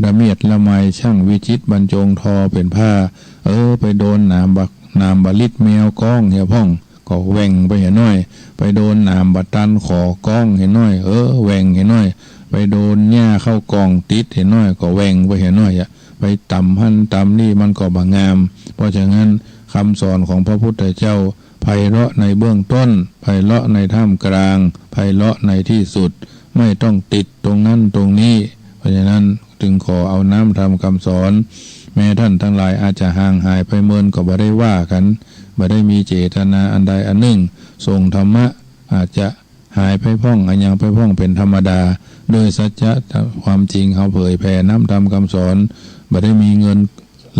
ระเมียดระไม ช่างวิจิตรบรรจงทอเป็นผ้า เออ ไปโดนหนามบัก หนามบาลิดแมวก้องเหียพ่อง ก็แหว่งไปเหียน้อย ไปโดนหนามบาตันขอก้องเหียน้อย เออ แหว่งเหียน้อย ไปโดนหญ้าเข้ากล่องติดเหียน้อย ก็แหว่งไปเหียน้อยอะ ไปตำหั้นตำนี่มันก็บ่งาม เพราะฉะนั้นคำสอนของพระพุทธเจ้า ไพเราะในเบื้องต้น ไพเราะในท่ามกลาง ไพเราะในที่สุด ไม่ต้องติดตรงนั้นตรงนี้ เพราะฉะนั้นจึงขอเอาน้ำธรรมคำสอน แม้ท่านทั้งหลายอาจจะห่างหายไปเมินก็บ่ได้ว่ากัน บ่ได้มีเจตนาอันใดอันหนึ่ง ส่งธรรมะอาจจะหายไปพ่อง อะหยังไปพ่องเป็นธรรมดา โดยสัจจะความจริงเฮาเผยแผ่น้ำธรรมคำสอน บ่ได้มีเงิน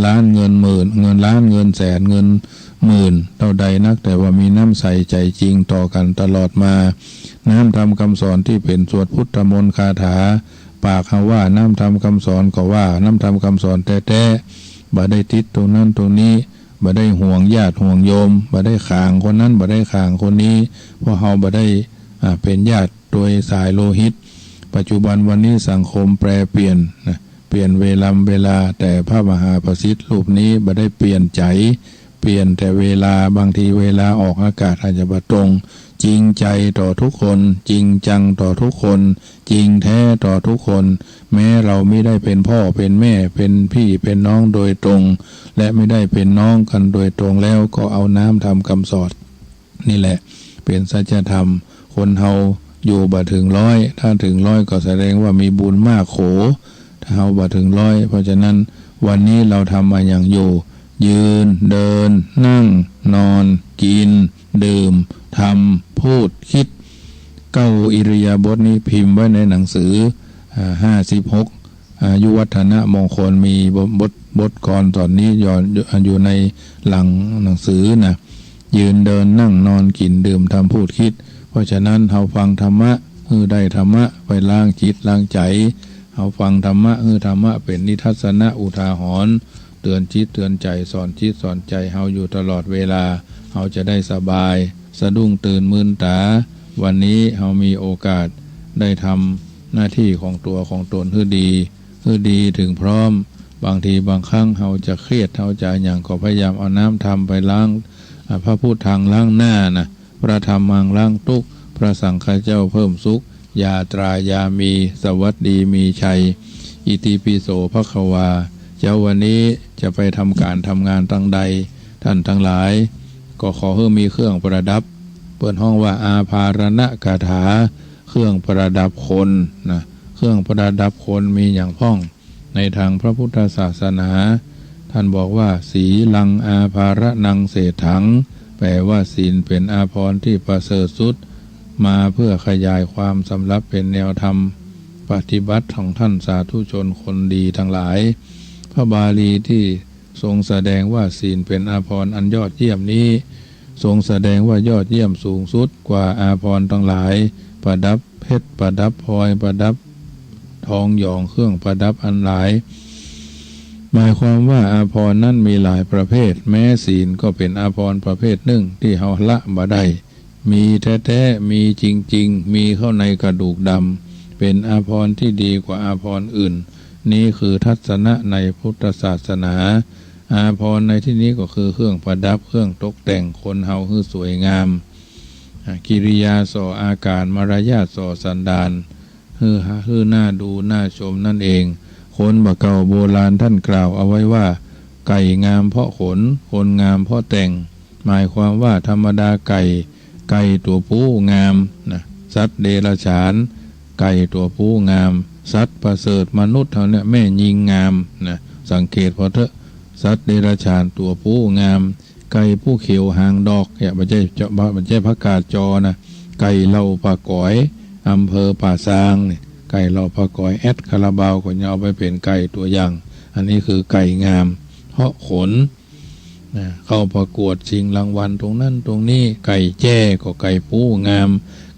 ล้านเงินหมื่น เงินล้านเงินแสนเงินหมื่นเต้าใดนัก แต่ว่ามีน้ำใสใจจริงต่อกันตลอดมา น้ำธรรมคำสอนตี้เป๋นสวดพุทธมนต์คาถา ปากเฮาว่าน้ำธรรมคำสอนก็ว่าน้ำธรรมคำสอนแต๊ๆ บ่ได้ติดตรงนั้นตรงนี้ บ่ได้หวงญาติหวงโยม บ่ได้ขางคนนั้น บ่ได้ขางคนนี้ เพราะเฮาบ่ได้ อ่า เป๋นญาติโดยสายโลหิต ปัจจุบันวันนี้สังคมแปรเปลี่ยนนะ เปลี่ยนเวลาเวลา แต่พระมหาประสิทธิ์รูปนี้บ่ได้เปลี่ยนใจ เปลี่ยนแต่เวลา บางทีเวลาออกอากาศอาจจะบ่ตรง จริงใจต่อทุกคน จริงจังต่อทุกคน จริงแท้ต่อทุกคน แม้เราไม่ได้เป็นพ่อเป็นแม่ เป็นพี่เป็นน้องโดยตรง และไม่ได้เป็นน้องกันโดยตรงแล้ว ก็เอาน้ำธรรมคำสอน นี่แหละเป๋นสัจธรรม คนเฮาอยู่บ่ถึงร้อย ถ้าถึงร้อยก็แสดงว่ามีบุญมากโข ถ้าเฮาบ่ถึงร้อย เพราะฉะนั้นวันนี้เราทำอะหยังอยู่ ยืน เดิน นั่ง นอน กิน ดื่ม ทำ พูด คิด เก้าอิริยาบถนี้พิมพ์ไว้ในหนังสือ อ่า ห้าสิบหก อายุวัฒนมงคล มีบท บท บทกลอนต๋อนนี้อยู่ อยู่ในหลังหนังสือนะ ยืนเดินนั่งนอนกิ๋นดื่มทำพูดคิด เพราะฉะนั้นเฮาฟังธรรมะ หื้อได้ธรรมะไปล้างจิตล้างใจ๋ เฮาฟังธรรมะ หื้อธรรมะเป๋นนิทัศนะอุทาหรณ์ เตื๋อนจิตเตื๋อนใจ๋ สอนจิตสอนใจ๋เฮาอยู่ตลอดเวลา เฮาจะได้สบาย สะดุ้งตื่นมืนต๋า วันนี้เฮามีโอกาสได้ทำหน้าตี้ของตั๋วของต๋นหื้อดี หื้อดีเถิงพร้อม บางทีบางครั้งเฮาจะเครียด เฮาจะอะหยังก็พยายามเอาน้ำธรรมไปล้าง อ่า พระพุทธังล้างหน้านะ พระธัมมังล้างตุ๊กข์ พระสังฆะเจ้าเพิ่มสุข ญาตรายามี สวัสดีมีชัย อิติปิโสภะคะวา เจ๊าวันนี้จะไปทำก๋านทำงานตังใด ท่านตังหลาย ก็ขอหื้อมีเครื่องประดับ เปิ้นฮ้องว่าอาภารณคาถา เครื่องประดับคนนะ เครื่องประดับคนมีหยังพ่อง ในตางพระพุทธศาสนา ท่านบอกว่า สีลังอาภารณังเศรษฐัง แปลว่าศีลเป๋นอาภรณ์ตี้ประเสริฐสุด มาเพื่อขยายความสำหรับเป๋นแนวธรรมปฏิบัติของท่านสาธุชนคนดีตังหลาย พระบาลีตี้ทรงแสดงว่าศีลเป๋นอาภรณ์อันยอดเยี่ยมนี้ ทรงแสดงว่ายอดเยี่ยมสูงสุดกว่าอาภรณ์ตังหลาย ประดับเพชร ประดับพลอย ประดับทองหยอง เครื่องประดับอันหลาย หมายความว่าอาภรณ์นั้นมีหลายประเภท แม้ศีลก็เป๋นอาภรณ์ประเภทนึ่งตี้เฮาละบ่ได้ มีแต๊ๆ มีจริงๆ มีเข้าในกระดูกดำ เป๋นอาภรณ์ตี้ดีกว่าอาภรณ์อื่น นี้คือทัศนะในพุทธศาสนา อาภรณ์ในตี้นี้ก็คือเครื่องประดับ เครื่องตกแต่งคนเฮาหื้อสวยงาม อ่า กิริยาส่ออาก๋าร มารยาทส่อสันดาน หื้อ หื้อน่าดูน่าชมนั่นเอง คนบ่าเก่าโบราณท่านกล่าวเอาไว้ว่า ไก่งามเพราะขน คนงามเพราะแต่ง หมายความว่าธรรมดาไก่ ไก่ตั๋วผู้งามนะ สัตว์เดรัจฉาน ไก่ตั๋วผู้งาม สัตว์ประเสริฐ มนุษย์เฮาเนี่ยแม่ญิงงามนะ สังเกตผ่อเต๊อะ สัตว์เดรัจฉานตั๋วผู้งาม ไก่ผู้เขียวหางดอกเนี่ย บ่ใจ้ บ่ใจ้ผักกาดจอนะ ไก่เหล่าป่าก๋อย อำเภอป่าซางนี่ ไก่เหล่าป่าก๋อย แอดคาราบาวก็ยังเอาไปเป๋นไก่ตั๋วอย่าง อันนี้คือไก่งาม เพราะขนนะ เข้าประกวดชิงรางวัลตรงนั้นตรงนี้ ไก่แจ้ก็ไก่ผู้งาม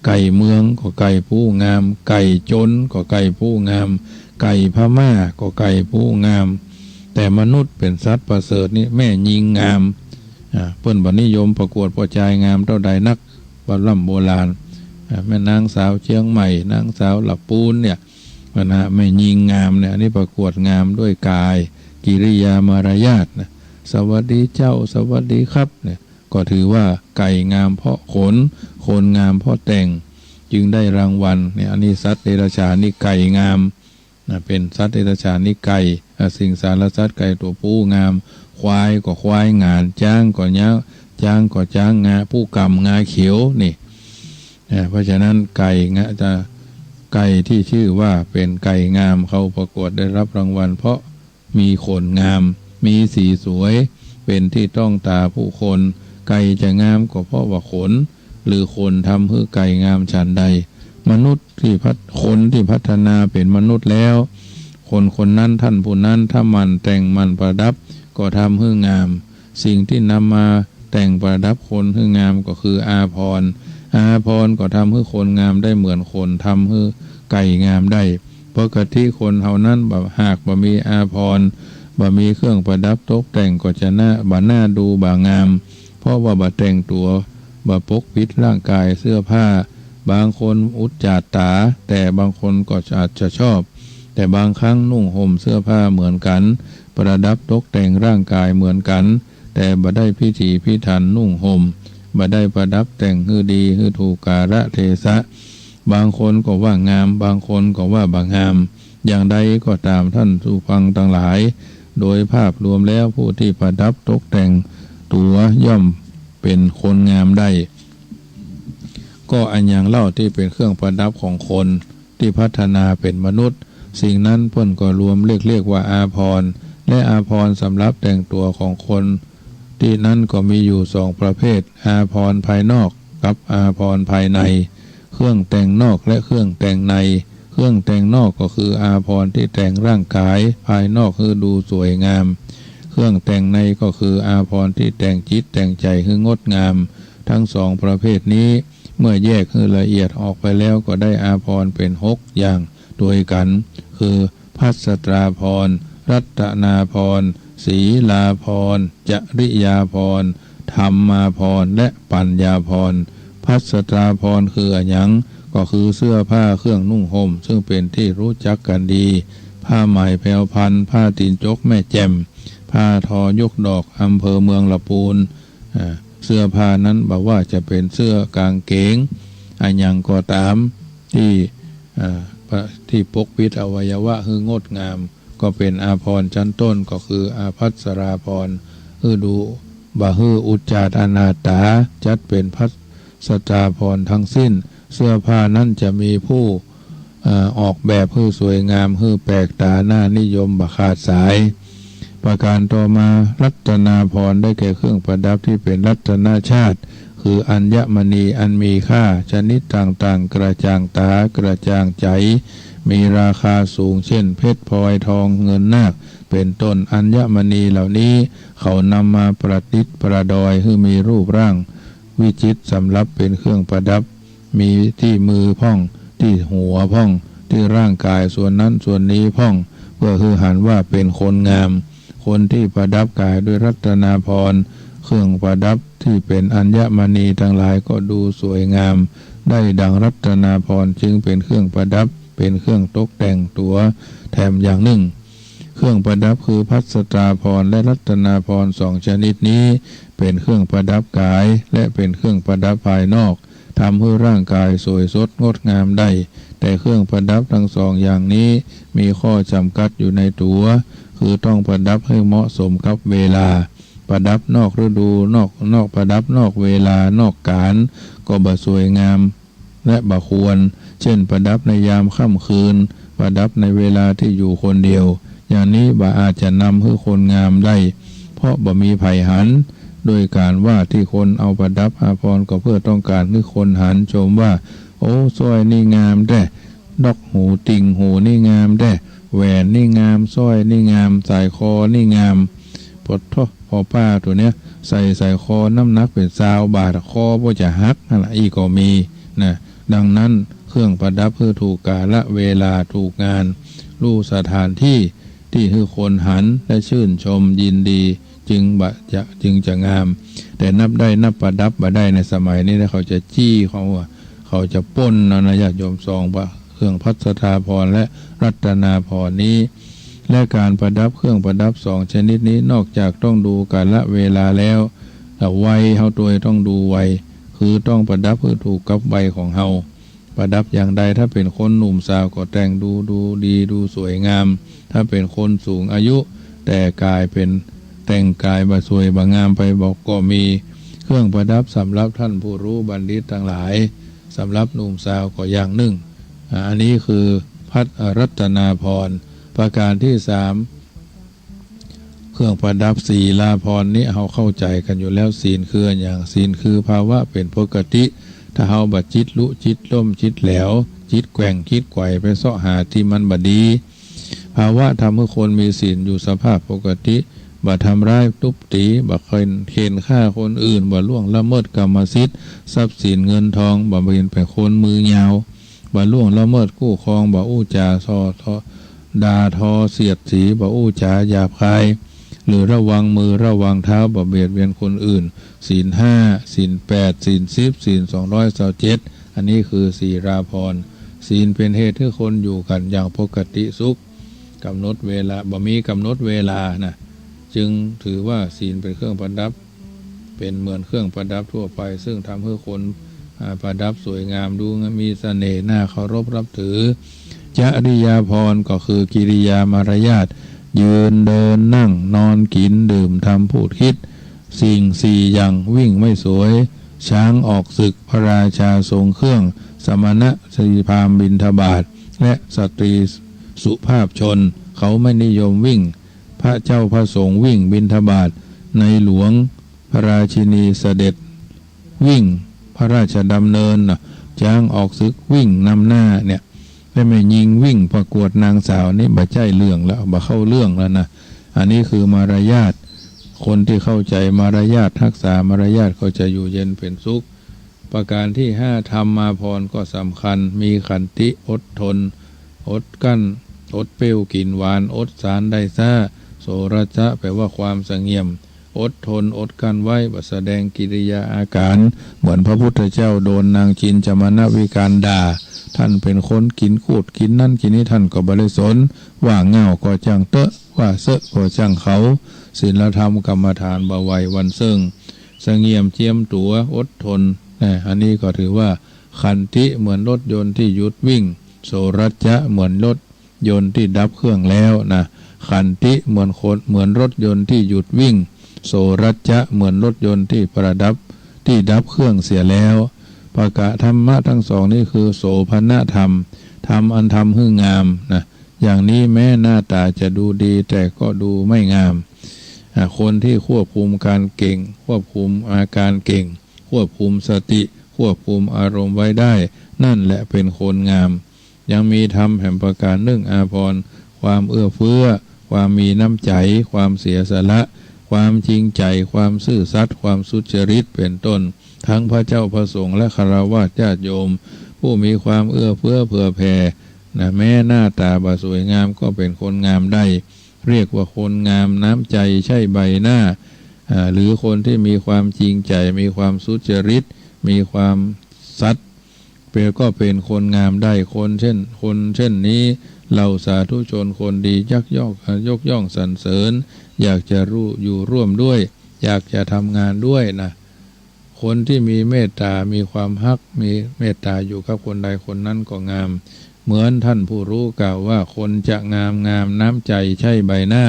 ไก่เมืองก็ไก่ผู้งาม ไก่โจรก็ไก่ผู้งาม ไก่พม่าก็ไก่ผู้งาม แต่มนุษย์เป๋นสัตว์ประเสริฐนี่แม่ญิงงาม อ่า เปิ้นบ่นิยมประกวดป้อจายงามเต้าใดนัก บ่าล่ำโบราณ อ่า แม่นางสาวเจียงใหม่ นางสาวละปูนเนี่ย นะ แม่ญิงงามเนี่ย อันนี้ประกวดงามด้วยกาย กิริยามารยาทนะ สวัสดีเจ้า สวัสดีครับเนี่ย ก็ถือว่าไก่งามเพราะขน คนงามเพราะแต่ง จึงได้รางวัลเนี่ย อันนี้สัตว์เดรัจฉานนี่ไก่งาม นะ เป๋นสัตว์เดรัจฉานนี่ไก่ อ่า สิงสารสัตว์ไก่ตั๋วผู้งาม ควายก็ควายงาน จ๊างก็จ๊าง จ๊างก็จ๊างงา ผู้กำงาเขียวนี่ อ่า เพราะฉะนั้นไก่งะ จะ ไก่ตี้จื้อว่าเป๋นไก่งาม เข้าประกวดได้รับรางวัล เพราะมีขนงาม มีสีสวย เป๋นตี้ต้องต๋าผู้คน ไก่จะงามก็เพราะว่าขน หรือขนทำหื้อไก่งามฉันใด มนุษย์ตี้พัฒ คนตี้พัฒนาเป๋นมนุษย์แล้ว คนคนนั้น ท่านผู้นั้น ถ้าหมั่นแต่งหมั่นประดับ ก็ทำหื้องาม สิ่งตี้นำมาแต่งประดับคนหื้องามก็คืออาภรณ์ อาภรณ์ก็ทำหื้อคนงามได้เหมือนขนทำหื้อไก่งามได้ ปกติคนเฮานั้นบ่ หากบ่มีอาภรณ์ บ่มีเครื่องประดับตกแต่งก็จะน่า บ่น่าดูบ่งาม เพราะว่าบ่แต่งตั๋ว บ่ปกปิดร่างกายเสื้อผ้า บางคนอุจจาตา แต่บางคนก็อาจจะชอบ แต่บางครั้งนุ่งห่มเสื้อผ้าเหมือนกั๋น ประดับตกแต่งร่างกายเหมือนกั๋น แต่บ่ได้พิถีพิถันนุ่งห่ม บ่ได้ประดับแต่งหื้อดีหื้อถูกกาลเทศะ บางคนก็ว่างาม บางคนก็ว่าบ่งาม อย่างใดก็ต๋ามท่านผู้ฟังตังหลาย โดยภาพรวมแล้วผู้ตี้ประดับตกแต่งตั๋วย่อมเป๋นคนงามได้ ก็อะหยังเล่าตี้เป๋นเครื่องประดับของคนตี้พัฒนาเป๋นมนุษย์ สิ่งนั้นเปิ้นก็รวมเรียก เรียกว่าอาภรณ์ และอาภรณ์สำหรับแต่งตั๋วของคนตี้นั้นก็มีอยู่สองประเภท อาภรณ์ภายนอกกับอาภรณ์ภายใน เครื่องแต่งนอกและเครื่องแต่งใน เครื่องแต่งนอกก็คืออาภรณ์ตี้แต่งร่างก๋ายภายนอกหื้อดูสวยงาม เครื่องแต่งในก็คืออาภรณ์ตี้แต่งจิตแต่งใจ๋หื้องดงาม ทั้งสองประเภทนี้ เมื่อแยกหื้อละเอียดออกไปแล้วก็ได้อาภรณ์เป๋นหกอย่างตวยกั๋น คือ ภัสตราภรณ์ รัตนาภรณ์ ศีลาภรณ์ จริยาภรณ์ ธรรมาภรณ์ และปัญญาภรณ์ ภัสตราภรณ์คืออะหยัง ก็คือเสื้อผ้าเครื่องนุ่งห่ม ซึ่งเป๋นตี้ฮู้จักกั๋นดี ผ้าไหมแผวพัน ผ้าตี๋นจกแม่แจ่ม ผ้าทอยกดอกอำเภอเมืองละปูน อ่า เสื้อผ้านั้นบ่ว่าจะเป๋นเสื้อกางเกง อะหยังก็ต๋าม ตี้ อ่า ปะ ตี้ปกปิดอวัยวะหื้องดงาม ก็เป๋นอาภรณ์จั้นต้น ก็คืออาภัสราภรณ์ หื้อดูบ่หื้ออุจจาทอนาถา จัดเป๋นภัสตราภรณ์ทั้งสิ้น เสื้อผ้านั้นจะมีผู้ เอ่อ ออกแบบหื้อสวยงาม หื้อแปลกต๋า น่านิยมบ่ขาดสาย ประการต่อมา รัตนาภรณ์ ได้แก่เครื่องประดับตี้เป๋นรัตนชาติ คืออัญมณีอันมีค่าชนิดต่างๆ กระจ่างต๋า กระจ่างใจ๋ มีราคาสูง เช่น เพชร พลอย ทอง เงิน นาค เป๋นต้น อัญมณีเหล่านี้ เขานำมาประดิษฐ์ประดอยหื้อมีรูปร่างวิจิตร สำหรับเป๋นเครื่องประดับ มีตี้มือพ่อง ตี้หัวพ่อง ตี้ร่างก๋ายส่วนนั้นส่วนนี้พ่อง เพื่อหื้อหันว่าเป๋นคนงาม คนตี้ประดับก๋ายด้วยรัตนาภรณ์ เครื่องประดับตี้เป๋นอัญมณีตังหลายก็ดูสวยงาม ได้ดังรัตนาภรณ์ จึงเป๋นเครื่องประดับ เป๋นเครื่องตกแต่งตั๋วแถมอย่างนึ่ง เครื่องประดับคือภัสตราภรณ์และรัตนาภรณ์สองชนิดนี้ เป๋นเครื่องประดับก๋าย และเป๋นเครื่องประดับภายนอก ทำหื้อร่างก๋ายสวยสดงดงามได้ แต่เครื่องประดับตังสองอย่างนี้ มีข้อจ๋ำกัดอยู่ในตั๋ว คือต้องประดับหื้อเหมาะสมกับเวลา ประดับนอกฤดู นอก นอก ประดับนอกเวลา นอกกาล ก็บ่สวยงาม และบ่ควร เช่น ประดับในยามค่ำคืน ประดับในเวลาตี้อยู่คนเดียว อย่างนี้บ่อาจจะนำหื้อคนงามได้ เพราะบ่มีใผหัน ด้วยก๋านว่าตี้คนเอาประดับอาภรณ์ก็เพื่อต้องก๋านหื้อคนหันชมว่า โอ้ สร้อยนี่งามแต๊ ดอกหูติ่งหูนี่งามแต๊ แหวนนี่งาม สร้อยนี่งาม สายคอนี่งาม ปะโธ่ ผ่อป้าตั๋วเนี้ย ใส่สายคอน้ำหนักเป๋นซาวบาท คอบ่จะหักหั้นละ อี้ก็มีนะ ดังนั้นเครื่องประดับหื้อถูกกาละเวลา ถูกงาน ฮู้สถานตี้ ตี้หื้อคนหันและชื่นชมยินดี จึงบ่จะ จึงจะงาม แต่นับได้นับประดับบ่ได้ในสมัยนี้นะ เขาจะจี้ เขาว่า เขาจะป้นเอานะ ญาติโยม สองประ เครื่องภัสตราภรณ์และรัตนาภรณ์นี้ และก๋านประดับเครื่องประดับสองชนิดนี้ นอกจากต้องดูกาละเวลาแล้ว แต่วัยเฮาตวยต้องดูวัย คือต้องประดับหื้อถูกกับวัยของเฮา ประดับอย่างใด ถ้าเป๋นคนหนุ่มสาวก็แต่งดู ดูดี ดูสวยงาม ถ้าเป๋นคนสูงอายุ แต่ก๋ายเป๋น แต่งก๋ายบ่สวยบ่งามไปบ่ก็มี เครื่องประดับสำหรับท่านผู้รู้บัณฑิตตังหลาย สำหรับหนุ่มสาวก็อย่างนึ่ง อ่า อันนี้คือภัส อ่า รัตนาภรณ์ ประการตี้สาม เครื่องประดับศีลาภรณ์นี้เฮาเข้าใจ๋กั๋นอยู่แล้ว ศีลคืออะหยัง ศีลคือภาวะเป๋นปกติ ถ้าเฮาบ่จิตลุจิตล่มจิตแหลว จิตแกว่งจิตไขว่ไปเซาะหาตี้มันบ่ดี ภาวะทำหื้อคนมีศีลอยู่สภาพปกติ บ่ทำร้ายตุ๊บตี๋ บ่เฆี่ยน เฆี่ยนฆ่าคนอื่น บ่ล่วงละเมิดกรรมสิทธิ์ ทรัพย์สินเงินทอง บ่เป๋น เป๋นคนมือยาว บ่ล่วงละเมิดคู่ครอง บ่อู้จ๋าส่อ ด่าทอเสียดสี บ่อู้จ๋าหยาบคาย หรือระวังมือระวังเท้า บ่เบียดเบียนคนอื่น ศีลห้า ศีลแปด ศีลสิบ ศีลสองร้อยซาวเจ็ด อันนี้คือศีลาภรณ์ ศีลเป๋นเหตุหื้อคนอยู่กั๋นอย่างปกติสุข กำหนดเวลา บ่มีกำหนดเวลานะ จึงถือว่าศีลเป๋นเครื่องประดับ เป๋นเหมือนเครื่องประดับทั่วไป ซึ่งทำหื้อคน อ่า ประดับสวยงาม ดูมีเสน่ห์ น่าเคารพนับถือ จริยาภรณ์ก็คือกิริยามารยาท ยืน เดิน นั่ง นอน กิ๋น ดื่ม ทำ พูด คิด สิ่งสี่อย่าง วิ่งไม่สวย ช้างออกศึก พระราชาทรงเครื่อง สมณะชีพราหมณ์บิณฑบาต และสตรีสุภาพชน เขาไม่นิยมวิ่ง พระเจ้าพระสงฆ์วิ่งบิณฑบาต ในหลวงพระราชินีเสด็จวิ่งพระราชดำเนินนะ เจ จ๊างออกศึกวิ่งนำหน้าเนี่ย และแม่ญิงวิ่งประกวดนางสาวนี่บ่ใจ้เรื่องแล้ว บ่เข้าเรื่องแล้วนะ อันนี้คือมารยาท คนที่เข้าใจ๋มารยาท ฮักษามารยาทก็จะอยู่เย็นเป็นสุข ประการที่ห้า ธรรมาภรณ์ก็สำคัญ มีขันติ อดทน อดกลั้น อดเปรี้ยวกิ๋นหวาน อดสารได้ซ้า โสรัจจะ แปลว่าความสงบเงี่ยม อดทน อดกลั้นไว้ บ่แสดงกิริยาอาก๋าน เหมือนพระพุทธเจ้าโดนนางจินจามณวิกาลด่า ท่านเป๋นคนกิ๋นกูดกิ๋นนั้นกิ๋นนี้ ท่านก็บ่ได้สน ว่าง่าวก็จ้างเต๊อะ ว่าเซอะก็จ้างเขา ศีลธรรมกรรมฐานบ่ไหวหวั่นเซิ่ง สงบเงี่ยมเจียมตั๋ว อดทน นะ อันนี้ก็ถือว่าขันติเหมือนรถยนต์ที่หยุดวิ่ง โสรัจจะเหมือนรถยนต์ที่ดับเครื่องแล้วนะ ขันติเหมือนคน เหมือนรถยนต์ที่หยุดวิ่ง โสรัจจะเหมือนรถยนต์ที่ประดับ ที่ดับเครื่องเสียแล้ว ประกา ธรรมะทั้งสองนี้คือโสภณธรรม ธรรมอันทำหื้องามนะ อย่างนี้แม้หน้าต๋าจะดูดี แต่ก็ดูไม่งาม อ่า คนที่ควบคุมการเก่ง ควบคุมอาการเก่ง ควบคุมสติ ควบคุมอารมณ์ไว้ได้ นั่นแหละเป็นคนงาม ยังมีธรรมแหมประการนึ่ง อาภรณ์ ความเอื้อเฟื้อ ความมีน้ำใจ๋ ความเสียสละ ความจริงใจ๋ ความซื่อสัตย์ ความสุจริต เป๋นต้น ทั้งพระเจ้าพระสงฆ์และฆราวาสญาติโยม ผู้มีความเอื้อเฟื้อเผื่อแผ่ นะ แม้หน้าต๋าบ่สวยงามก็เป๋นคนงามได้ เรียกว่าคนงามน้ำใจ๋ใช่ใบหน้า อ่า หรือคนที่มีความจริงใจ๋ มีความสุจริต มีความสัตย์ เป๋น ก็เป๋นคนงามได้ คนเช่น คนเช่นนี้ เหล่าสาธุชนคนดียักยอก ยกย่องสรรเสริญ อยากจะรู้ อยู่ร่วมด้วย อยากจะทำงานด้วยนะ คนที่มีเมตต๋า มีความฮัก มีเมตต๋าอยู่กับคนใดคนนั้นก็งาม เหมือนท่านผู้รู้กล่าวว่า คนจะงาม งามน้ำใจ๋ใช่ใบหน้า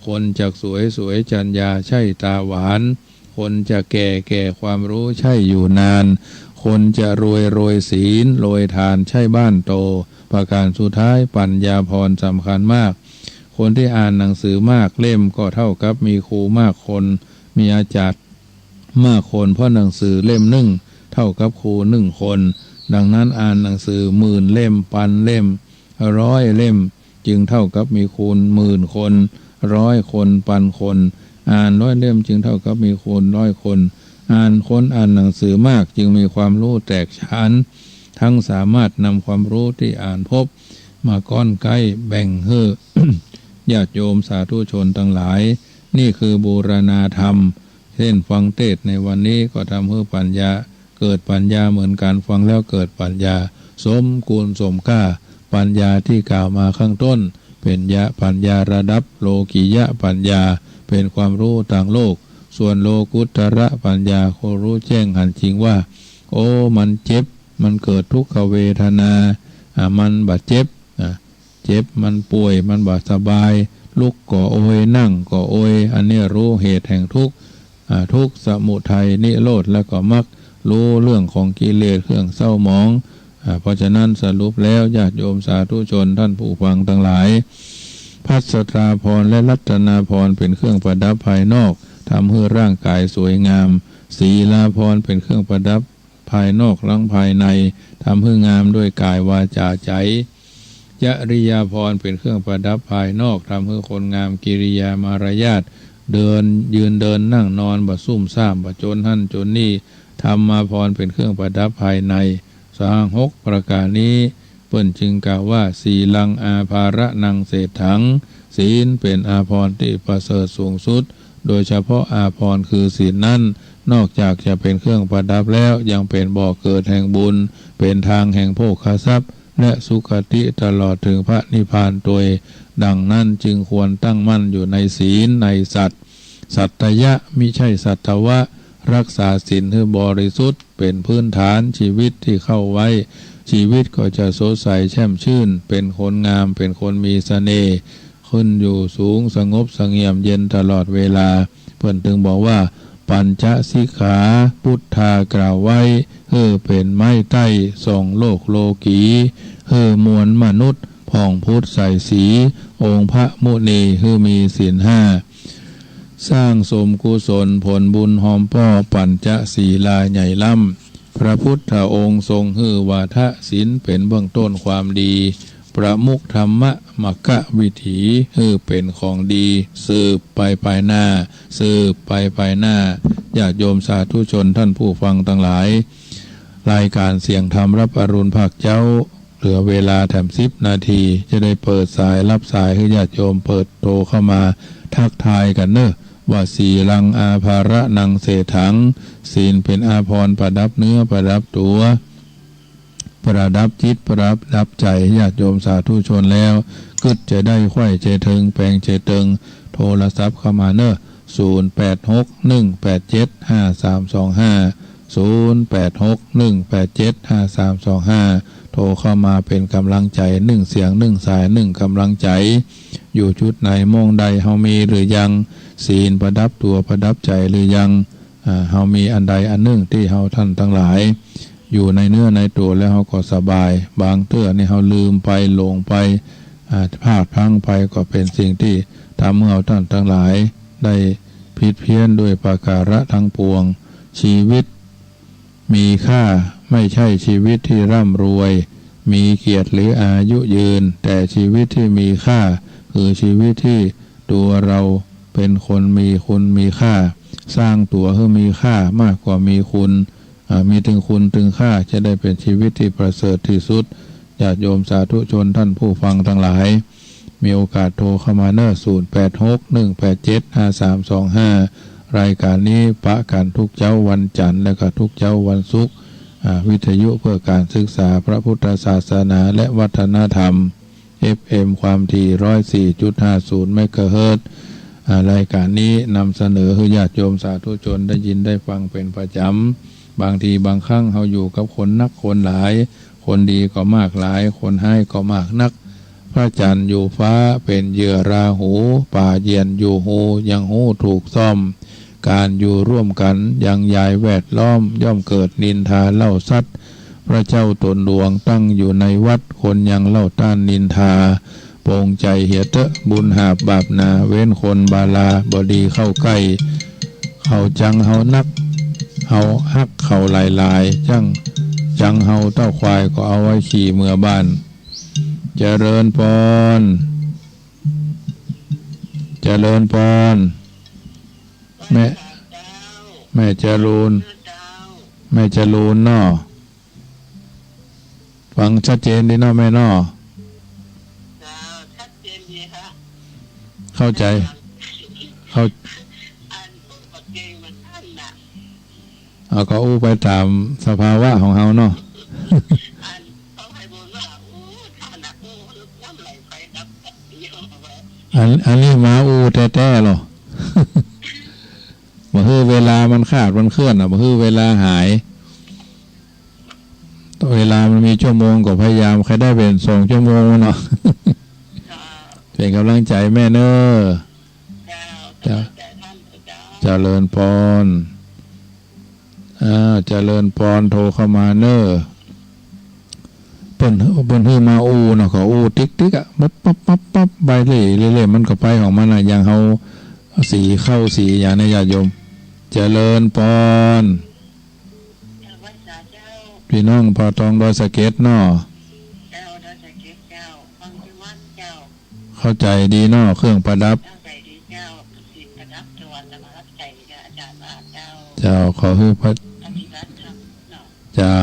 คนจักสวย สวยจรรยาใช่ตาหวาน คนจะแก่ แก่ความรู้ใช่อยู่นาน คนจะรวย รวยศีล รวยทานใช่บ้านโต ประการสุดท้าย ปัญญาภรณ์สำคัญมาก คนที่อ่านหนังสือมากเล่มก็เท่ากับมีครูมากคน มีอาจ๋ารย์มากคน เพราะหนังสือเล่มนึ่งเท่ากับครูนึ่งคน ดังนั้นอ่านหนังสือหมื่นเล่ม ปันเล่ม ร้อยเล่ม จึงเท่ากับมีครูหมื่นคน ร้อยคน ปันคน อ่านร้อยเล่มจึงเท่ากับมีครูร้อยคน อ่าน คนอ่านหนังสือมากจึงมีความรู้แตกฉาน ทั้งสามารถนำความรู้ที่อ่านพบมาก้อนไก๊แบ่งหื้อ ญาติโยมสาธุชนตังหลาย นี่คือบูรณาธรรม เช่นฟังเทศน์ในวันนี้ก็ทำหื้อปัญญา เกิดปัญญาเหมือนกัน ฟังแล้วเกิดปัญญา สมคุณสมค่า ปัญญาที่กล่าวมาข้างต้น เป๋นญา ปัญญาระดับโลกิยะปัญญา เป๋นความรู้ตางโลก ส่วนโลกุตระปัญญา ก็รู้แจ้งหันจริงว่า โอ้ มันเจ็บ มันเกิดทุกขเวทนา อ่า มันบ่เจ็บ อ่า เจ็บ มันป่วย มันบ่สบาย ลุกก็โอย นั่งก็โอย อันนี้รู้เหตุแห่งทุกข์ อ่า ทุกข์ สมุทัย นิโรธ แล้วก็มรรค รู้เรื่องของกิเลส เครื่องเศร้าหมอง อ่า เพราะฉะนั้นสรุปแล้ว ญาติโยมสาธุชนท่านผู้ฟังตังหลาย ภัสสราภรณ์และรัตนาภรณ์เป๋นเครื่องประดับภายนอก ทำหื้อร่างกายสวยงาม ศีลาภรณ์เป๋นเครื่องประดับภายนอกทั้งภายใน ทำหื้องามด้วยกายวาจาใจ๋ จริยาภรณ์เป๋นเครื่องประดับภายนอก ทำหื้อคนงามกิริยามารยาท เดิน ยืนเดินนั่งนอน บ่ซุ่มซ่าม บ่จนหั้นจนนี่ ธรรมาภรณ์เป๋นเครื่องประดับภายใน สหกประการนี้ เปิ้นจึงกล่าวว่า ศีลังอาภารณังเศรษฐัง ศีลเป๋นอาภรณ์ที่ประเสริฐสูงสุด โดยเฉพาะอาภรณ์คือศีลนั้น นอกจากจะเป๋นเครื่องประดับแล้ว ยังเป๋นบ่อเกิดแห่งบุญ เป๋นทางแห่งโภคทรัพย์ และสุคติตลอดถึงพระนิพพานตวย ดังนั้นจึงควรตั้งมั่นอยู่ในศีล ในสัตย์ สัตยะ มิใช่สัตวะ รักษาศีลหื้อบริสุทธิ์ เป๋นพื้นฐานชีวิตที่เข้าไว้ ชีวิตก็จะสดใสแช่มชื่น เป๋นคนงาม เป๋นคนมีเสน่ห์ ขึ้นอยู่สูง สงบเสงเงี่ยมเย็นตลอดเวลา เปิ้นจึงบอกว่า ปัญจสิกขา พุทธากล่าวไว้ หื้อเป๋นไม้ใต้ส่องโลกโลกี หื้อมวลมนุษย์ผ่องพุทธใสสี องค์พระมุนีหื้อมีศีลห้า สร้างสมกุศลผลบุญฮอมป้อ ปัญจศีลาใหญ่ล้ำ พระพุทธองค์ทรงหื้อว่าทะศีลเป๋นเบื้องต้นความดี ประมุขธรรมะมรรควิถี หื้อเป๋นของดี สืบไปภายหน้า สืบไปภายหน้า ญาติโยมสาธุชนท่านผู้ฟังตังหลาย รายการเสียงธรรมรับอรุณภาคเจ๊า เหลือเวลาแถมสิบนาที จะได้เปิดสายรับสายหื้อญาติโยมเปิดโทรเข้ามาทักทายกั๋นเนาะ ว่า ศีลังอาภรณังเศรษฐัง ศีลเป๋นอาภรณ์ประดับเนื้อประดับตั๋ว ประดับจิตประดับใจ๋ญาติโยมสาธุชนแล้ว กึ๊ดจะได้ใค่เจเทิงแปงเจเติง โทรศัพท์เข้ามาเนาะ ศูนย์แปดหกหนึ่งแปดเจ็ดห้าสามสองห้า ศูนย์แปดหกหนึ่งแปดเจ็ดห้าสามสองห้า โทรเข้ามาเป๋นก๋ำลังใจ๋ นึ่งเสียงนึ่งสายนึ่งก๋ำลังใจ๋ อยู่จุดไหนหม้องใด เฮามีหรือยัง ศีลประดับตั๋วประดับใจ๋หรือยัง อ่า เฮามีอันใดอันนึ่งตี้เฮาต้านตังหลาย อยู่ในเนื้อในตั๋วแล้วเฮาก็สบาย บางเตื้อนี่เฮาลืมไปหลงไป อ่า พลาดพลั้งไปก็เป๋นสิ่งตี้ทำหื้อเฮาต้านตังหลาย ได้ผิดเพี้ยนด้วยประการะตังปวง ชีวิต มีค่า ไม่ใช่ชีวิตที่ร่ำรวย มีเกียรติหรืออายุยืน แต่ชีวิตที่มีค่า คือชีวิตที่ตั๋วเฮาเป๋นคนมีคุณมีค่า สร้างตั๋วหื้อมีค่ามากกว่ามีคุณ อ่า มีตึงคุณตึงค่า จะได้เป๋นชีวิตที่ประเสริฐตี้สุด ญาติโยมสาธุชนต้านผู้ฟังตังหลาย มีโอกาสโทรเข้ามาเนาะ ศูนย์แปดหกหนึ่งแปดเจ็ดห้าสามสองห้า รายการนี้ปะกั๋นทุกเจ๊าวันจั๋นทร์และก็ทุกเจ๊าวันศุกร์ อ่า วิทยุเพื่อการศึกษาพระพุทธศาสนาและวัฒนธรรม เอฟเอ็ม ความถี่ ร้อยสี่จุดห้าศูนย์ เมกะเฮิรตซ์ อ่า รายการนี้นำเสนอหื้อญาติโยมสาธุชนได้ยินได้ฟังเป๋นประจ๋ำ บางทีบางครั้งเฮาอยู่กับคนนักคนหลาย คนดีก็มากหลาย คนฮ้ายก็มากนัก พระจั๋นทร์อยู่ฟ้าเป๋นเหยื่อราหู ป๋าเยียนอยู่ฮูยังฮู้ถูกซ่อม ก๋านอยู่ร่วมกั๋นยังยายแวดล้อม ย่อมเกิดนินทาเล่าสัตว์ พระเจ้าต๋นหลวงตั้งอยู่ในวัด คนยังเล่าต้านนินทา ปงใจ๋เหียเต๊อะ บุญหาบบาปหนา เว้นคนบาลาบ่ดีเข้าใก้ เขาจังเฮานัก เฮาฮักเขาหลายๆ จัง จังเฮาเต้าควายก็เอาไว้ขี่เมือบ้าน เจริญปอน เจริญปอน แม่ แม่จรูน แม่จรูนเนาะ ฟังชัดเจนดีเนาะแม่เนาะ เจ้า ชัดเจนดีค่ะ เข้าใจ๋ เข้า อัน เอาก็อู้ไปต๋ามสภาวะของเฮาเนาะ อัน อันนี้มาอู้แต๊ๆ ลอ บ่หื้อเวลามันคลาดมันเคลื่อนน่ะ บ่หื้อเวลาหาย เวลามันมีชั่วโมงก็พยายามใค่ได้เป๋นสองชั่วโมงเนาะ เป๋นก๋ำลังใจ๋แม่เน้อ เจ้า เจริญปอน อ่า เจริญปอน โทรเข้ามาเน้อ เปิ้น เปิ้นหื้อมาอู้เนาะ ก็อู้ติ๊กๆ อะ ปั๊บๆๆๆ ไปเรื่อยๆ มันก็ไปของมันน่ะ อย่างเฮาสีเข้าสีอย่างนี้ ญาติโยม เจริญปอน พี่น้องป่าตองดอยสะเก็ดเนาะ เจ้า ดอยสะเก็ดเจ้า ฟังที่วัดเจ้า เข้าใจ๋ดีเนาะ เครื่องประดับ เข้าใจ๋ดีเจ้า ประดับตัวสมารับใจ๋กับอาจ๋ารย์ว่าเจ้า เจ้า ขอหื้อพระ ปฏิบัติธรรมเนาะ เจ้า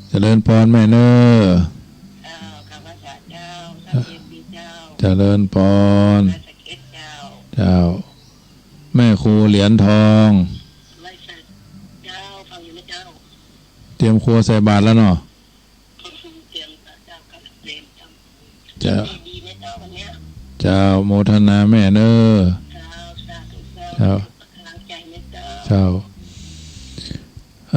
เจริญปอนแม่เน้อ เจ้า ข้าพเจ้า เจ้า เจ้า เจริญปอน เจ้า เจ้า แม่ครูเหรียญทอง เจ้า ฟังอยู่นะเจ้า เตรียมครัวใส่บาตรแล้วเนาะ เตรียมเจ้า กำลังเตรียมเจ้า เจ้า ดีไหมเจ้าวันเนี้ย เจ้า โมทนาแม่เน้อ เจ้า สาธุเจ้า เจ้า กำลังใจ๋ไหมเจ้า เจ้า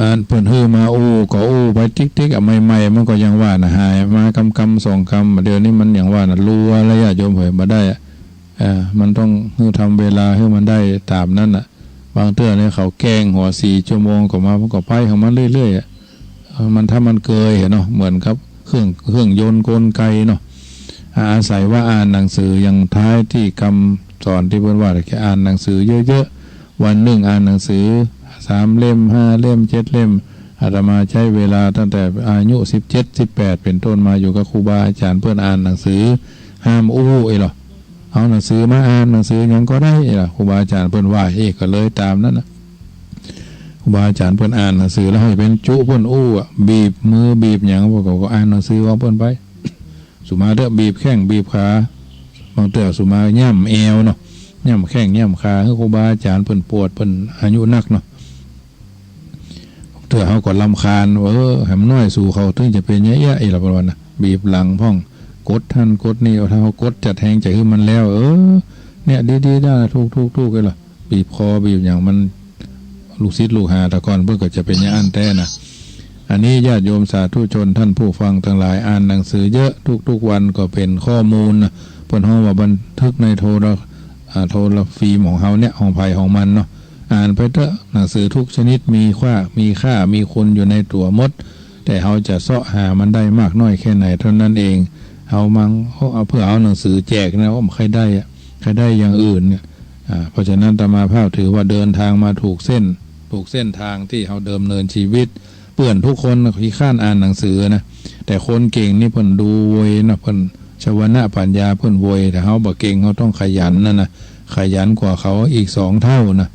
อันเปิ้นหื้อมาอู้ก็อู้ไปติ๊กๆ อะ ใหม่ๆ มันก็อย่างว่าน่ะ หายมากำๆ สองกำ เดี๋ยวนี้มันอย่างว่าน่ะ ลัวแล้วญาติโยมเผยบ่ได้อะ อ่า มันต้องหื้อทำเวลาหื้อมันได้ต๋ามนั้นน่ะ บางเตื้อเนี่ยเขาแกล้งหัวสี่ชั่วโมงก็มา มันก็ไปของมันเรื่อยๆ อะ เออ มัน ถ้ามันเกยหั้นเนาะ เหมือนกับเครื่อง เครื่องยนต์กลไกเนาะ อา อาศัยว่าอ่านหนังสือ อย่างท้ายตี้กำสอนตี้เปิ้นว่า แค่อ่านหนังสือเยอะๆ วันนึ่งอ่านหนังสือสามเล่ม ห้าเล่ม เจ็ดเล่ม อาตมาใจ๊เวลาตั้งแต่อายุสิบเจ็ด สิบแปด เป๋นต้นมาอยู่กับครูบาอาจ๋ารย์ เปิ้นอ่านหนังสือห้ามอู้อี้ลอ เอาหนังสือมาอ่าน หนังสือหยังก็ได้อี้ลอ ครูบาอาจ๋ารย์เปิ้นว่าอี้ ก็เลยต๋ามนั้นน่ะ ครูบาอาจ๋ารย์เปิ้นอ่านหนังสือแล้วหื้อเป๋นจุเปิ้นอู้อะ บีบมือบีบหยัง พวกเขาก็อ่านหนังสือของเปิ้นไป สุมาเต๊อะ บีบแข้งบีบขา บางเตื้อสุมาย่ำแอวเนาะ ย่ำแข้งย่ำขา หื้อครูบาอาจ๋ารย์เปิ้นปวด เปิ้นอายุนักเนาะ เตื้อเฮาก็รำคาญว่า เออ แหมน้อยสู่เขา เถิงจะเป๋นเยียะๆ อี้ลอ เปิ้นว่านะ บีบหลังพ่อง กดหั้นกดนี่ เอาเท้ากดจัดแฮงใจ๋หื้อมันแล้ว เออ เนี่ย ดีๆ ได้ ถูกๆ ถูกอี้ลอ บีบคอบีบหยังมัน ลูกศิษย์ลูกหาแต่ก่อนเปิ้นก็จะเป๋นอย่างอั้นแต๊นะ อันนี้ญาติโยมสาธุชนท่านผู้ฟังทั้งหลาย อ่านหนังสือเยอะ ทุกๆ วันก็เป๋นข้อมูลนะ เปิ้นฮ้องว่าบันทึกในโทร อ่า โทรฟิล์มของเฮาเนี่ย ของใผของมันเนาะ อ่านไปเต๊อะ หนังสือทุกชนิดมีค่า มีค่า มีคุณอยู่ในตั๋วหมด แต่เฮาจะเซาะหามันได้มากน้อยแค่ไหนเท่านั้นเอง เฮามัง เอา เพื่อเอาหนังสือแจกนะ โอ้ บ่ใค่ได้อะ ใค่ได้อย่างอื่นเนี่ย อ่า เพราะฉะนั้นอาตมาภาพถือว่าเดินทางมาถูกเส้น ถูกเส้นทางตี้เฮาดำเนินชีวิต เปื้อนทุกคนขี้คร้านอ่านหนังสือนะ แต่คนเก่งนี่เปิ้นดูโวยนะ เปิ้นชวนะปัญญาเปิ้นโวย แต่เฮาบ่เก่ง เฮาต้องขยันนั่นนะ ขยันกว่าเขาอีกสองเท่านะ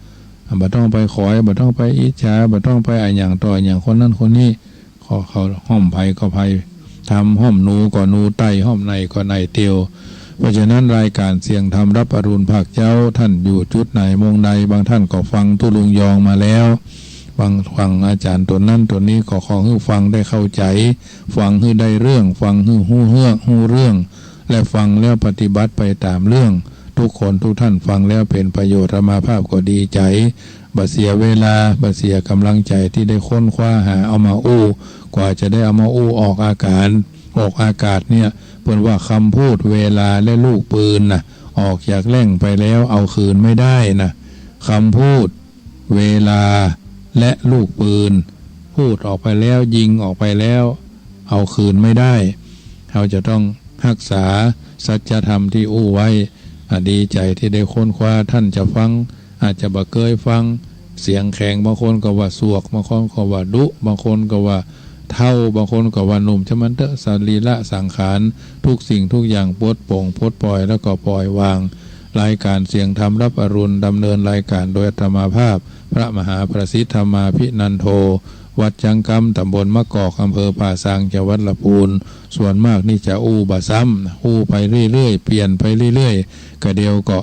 อ่า บ่ต้องไปขอย บ่ต้องไปอิจฉา บ่ต้องไปอะหยังต่ออะหยังคนนั้นคนนี้ ขอเขาห้อมใผก็ใผ ทำห้อมหนูก็หนูไต่ ห้อมไหนก็ไหนเตียว เพราะฉะนั้นรายการเสียงธรรมรับอรุณภาคเจ๊า ท่านอยู่จุดไหนมุมใด บางท่านก็ฟังตุ๊ลุงยองมาแล้ว บางฟังอาจ๋ารย์ต๋นนั้นต๋นนี้ ก็ขอหื้อฟังได้เข้าใจ๋ ฟังหื้อได้เรื่อง ฟังหื้อฮู้เรื่อง ฮู้เรื่อง และฟังแล้วปฏิบัติไปต๋ามเรื่อง ทุกคนทุกท่านฟังแล้วเป๋นประโยชน์ อาตมาภาพก็ดีใจ๋ บ่เสียเวลา บ่เสียก๋ำลังใจ๋ตี้ได้ค้นคว้าหาเอามาอู้ กว่าจะได้เอามาอู้ออกอากาศ ออกอากาศเนี่ย เปิ้นว่าคำพูด เวลา และลูกปืนน่ะ ออกจากแหล่งไปแล้วเอาคืนไม่ได้นะ คำพูด เวลา และลูกปืน พูดออกไปแล้ว ยิงออกไปแล้ว เอาคืนไม่ได้ เฮาจะต้องฮักษาสัจธรรมตี้อู้ไว้ อ่ะ ดีใจ๋ตี้ได้ค้นคว้า ท่านจะฟัง อาจจะบ่เกยฟัง เสียงแข็ง บางคนก็ว่าสวก บางคนก็ว่าดุ บางคนก็ว่าเฒ่า บางคนก็ว่าหนุ่ม จะมันเต๊อะ สรีระสังขาร ทุกสิ่งทุกอย่างปลดปลงปลดปล่อยแล้วก็ปล่อยวาง รายการเสียงธรรมรับอรุณ ดำเนินรายการโดยอาตมาภาพ พระมหาประสิทธิ์ธรรมาภินันโท วัดจังกำ ตำบลมะกอก อำเภอป่าซาง จังหวัดลำพูน ส่วนมากนี่จะอู้บ่ซ้ำ อู้ไปเรื่อยๆ เปลี่ยนไปเรื่อยๆ กะเดียวก็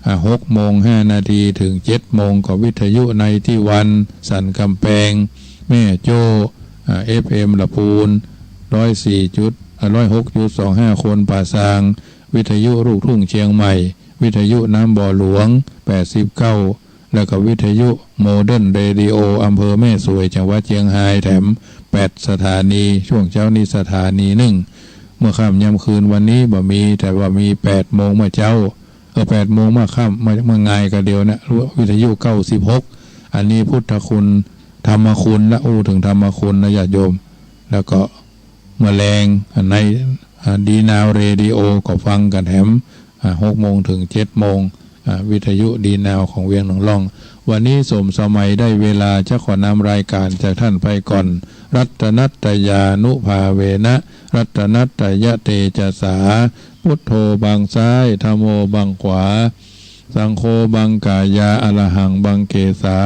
อ่า หกโมงห้านาทีถึงเจ็ดโมง ก็วิทยุในตี้วัน สันกำแปง แม่โจ้ อ่า เอฟเอ็ม ลำพูน ร้อยสี่จุด อ่า ร้อยหกจุดสองห้า คนป่าซาง วิทยุลูกทุ่งเชียงใหม่ วิทยุน้ำบ่อหลวง แปดสิบเก้า แล้วก็วิทยุโมเดิร์นเรดิโอ อำเภอแม่สวย จังหวัดเชียงฮาย แถมแปดสถานี ช่วงเจ๊านี้สถานีนึ่ง เมื่อค่ำยามคืนวันนี้บ่มี แต่ว่ามีแปดโมงเมื่อเจ๊า เออ แปดโมงเมื่อค่ำ เมื่อ เมื่องายกะเดียวเนี่ย วิทยุเก้าสิบหก อันนี้พุทธคุณ ธรรมคุณ และอู้ถึงธรรมคุณนะญาติโยม แล้วก็เมื่อแลงใน อ่า ดีนาวเรดิโอ ก็ฟังกั๋นแถม อ่า หกโมงถึงเจ็ดโมง อ่า วิทยุดีนาวของเวียงหนองล่อง วันนี้สมสมัยได้เวลาจะขอนำรายการจากท่านไปก่อน รัตนัตตยานุภาเวนะ รัตนัตตยเตจสา พุทโธบังซ้าย ธัมโมบังขวา สังโฆบังก๋ายา อะระหังบังเกสา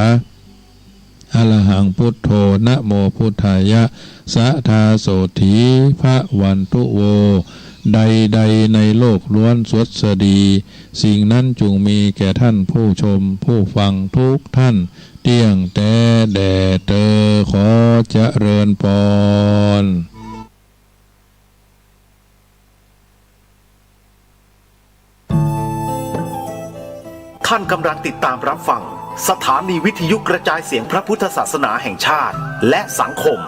อะระหังพุทโธ นะโมพุทธายะ สะทาโสตถี ภะวันตุโว ใดๆ ในโลกล้วนสวัสดี สิ่งนั้นจุ่งมีแก่ท่านผู้ชมผู้ฟังทุกท่าน เตี้ยงแต๊แด่เตอ ขอเจริญปอน ท่านกำลังติดตามรับฟังสถานีวิทยุกระจายเสียงพระพุทธศาสนาแห่งชาติและสังคม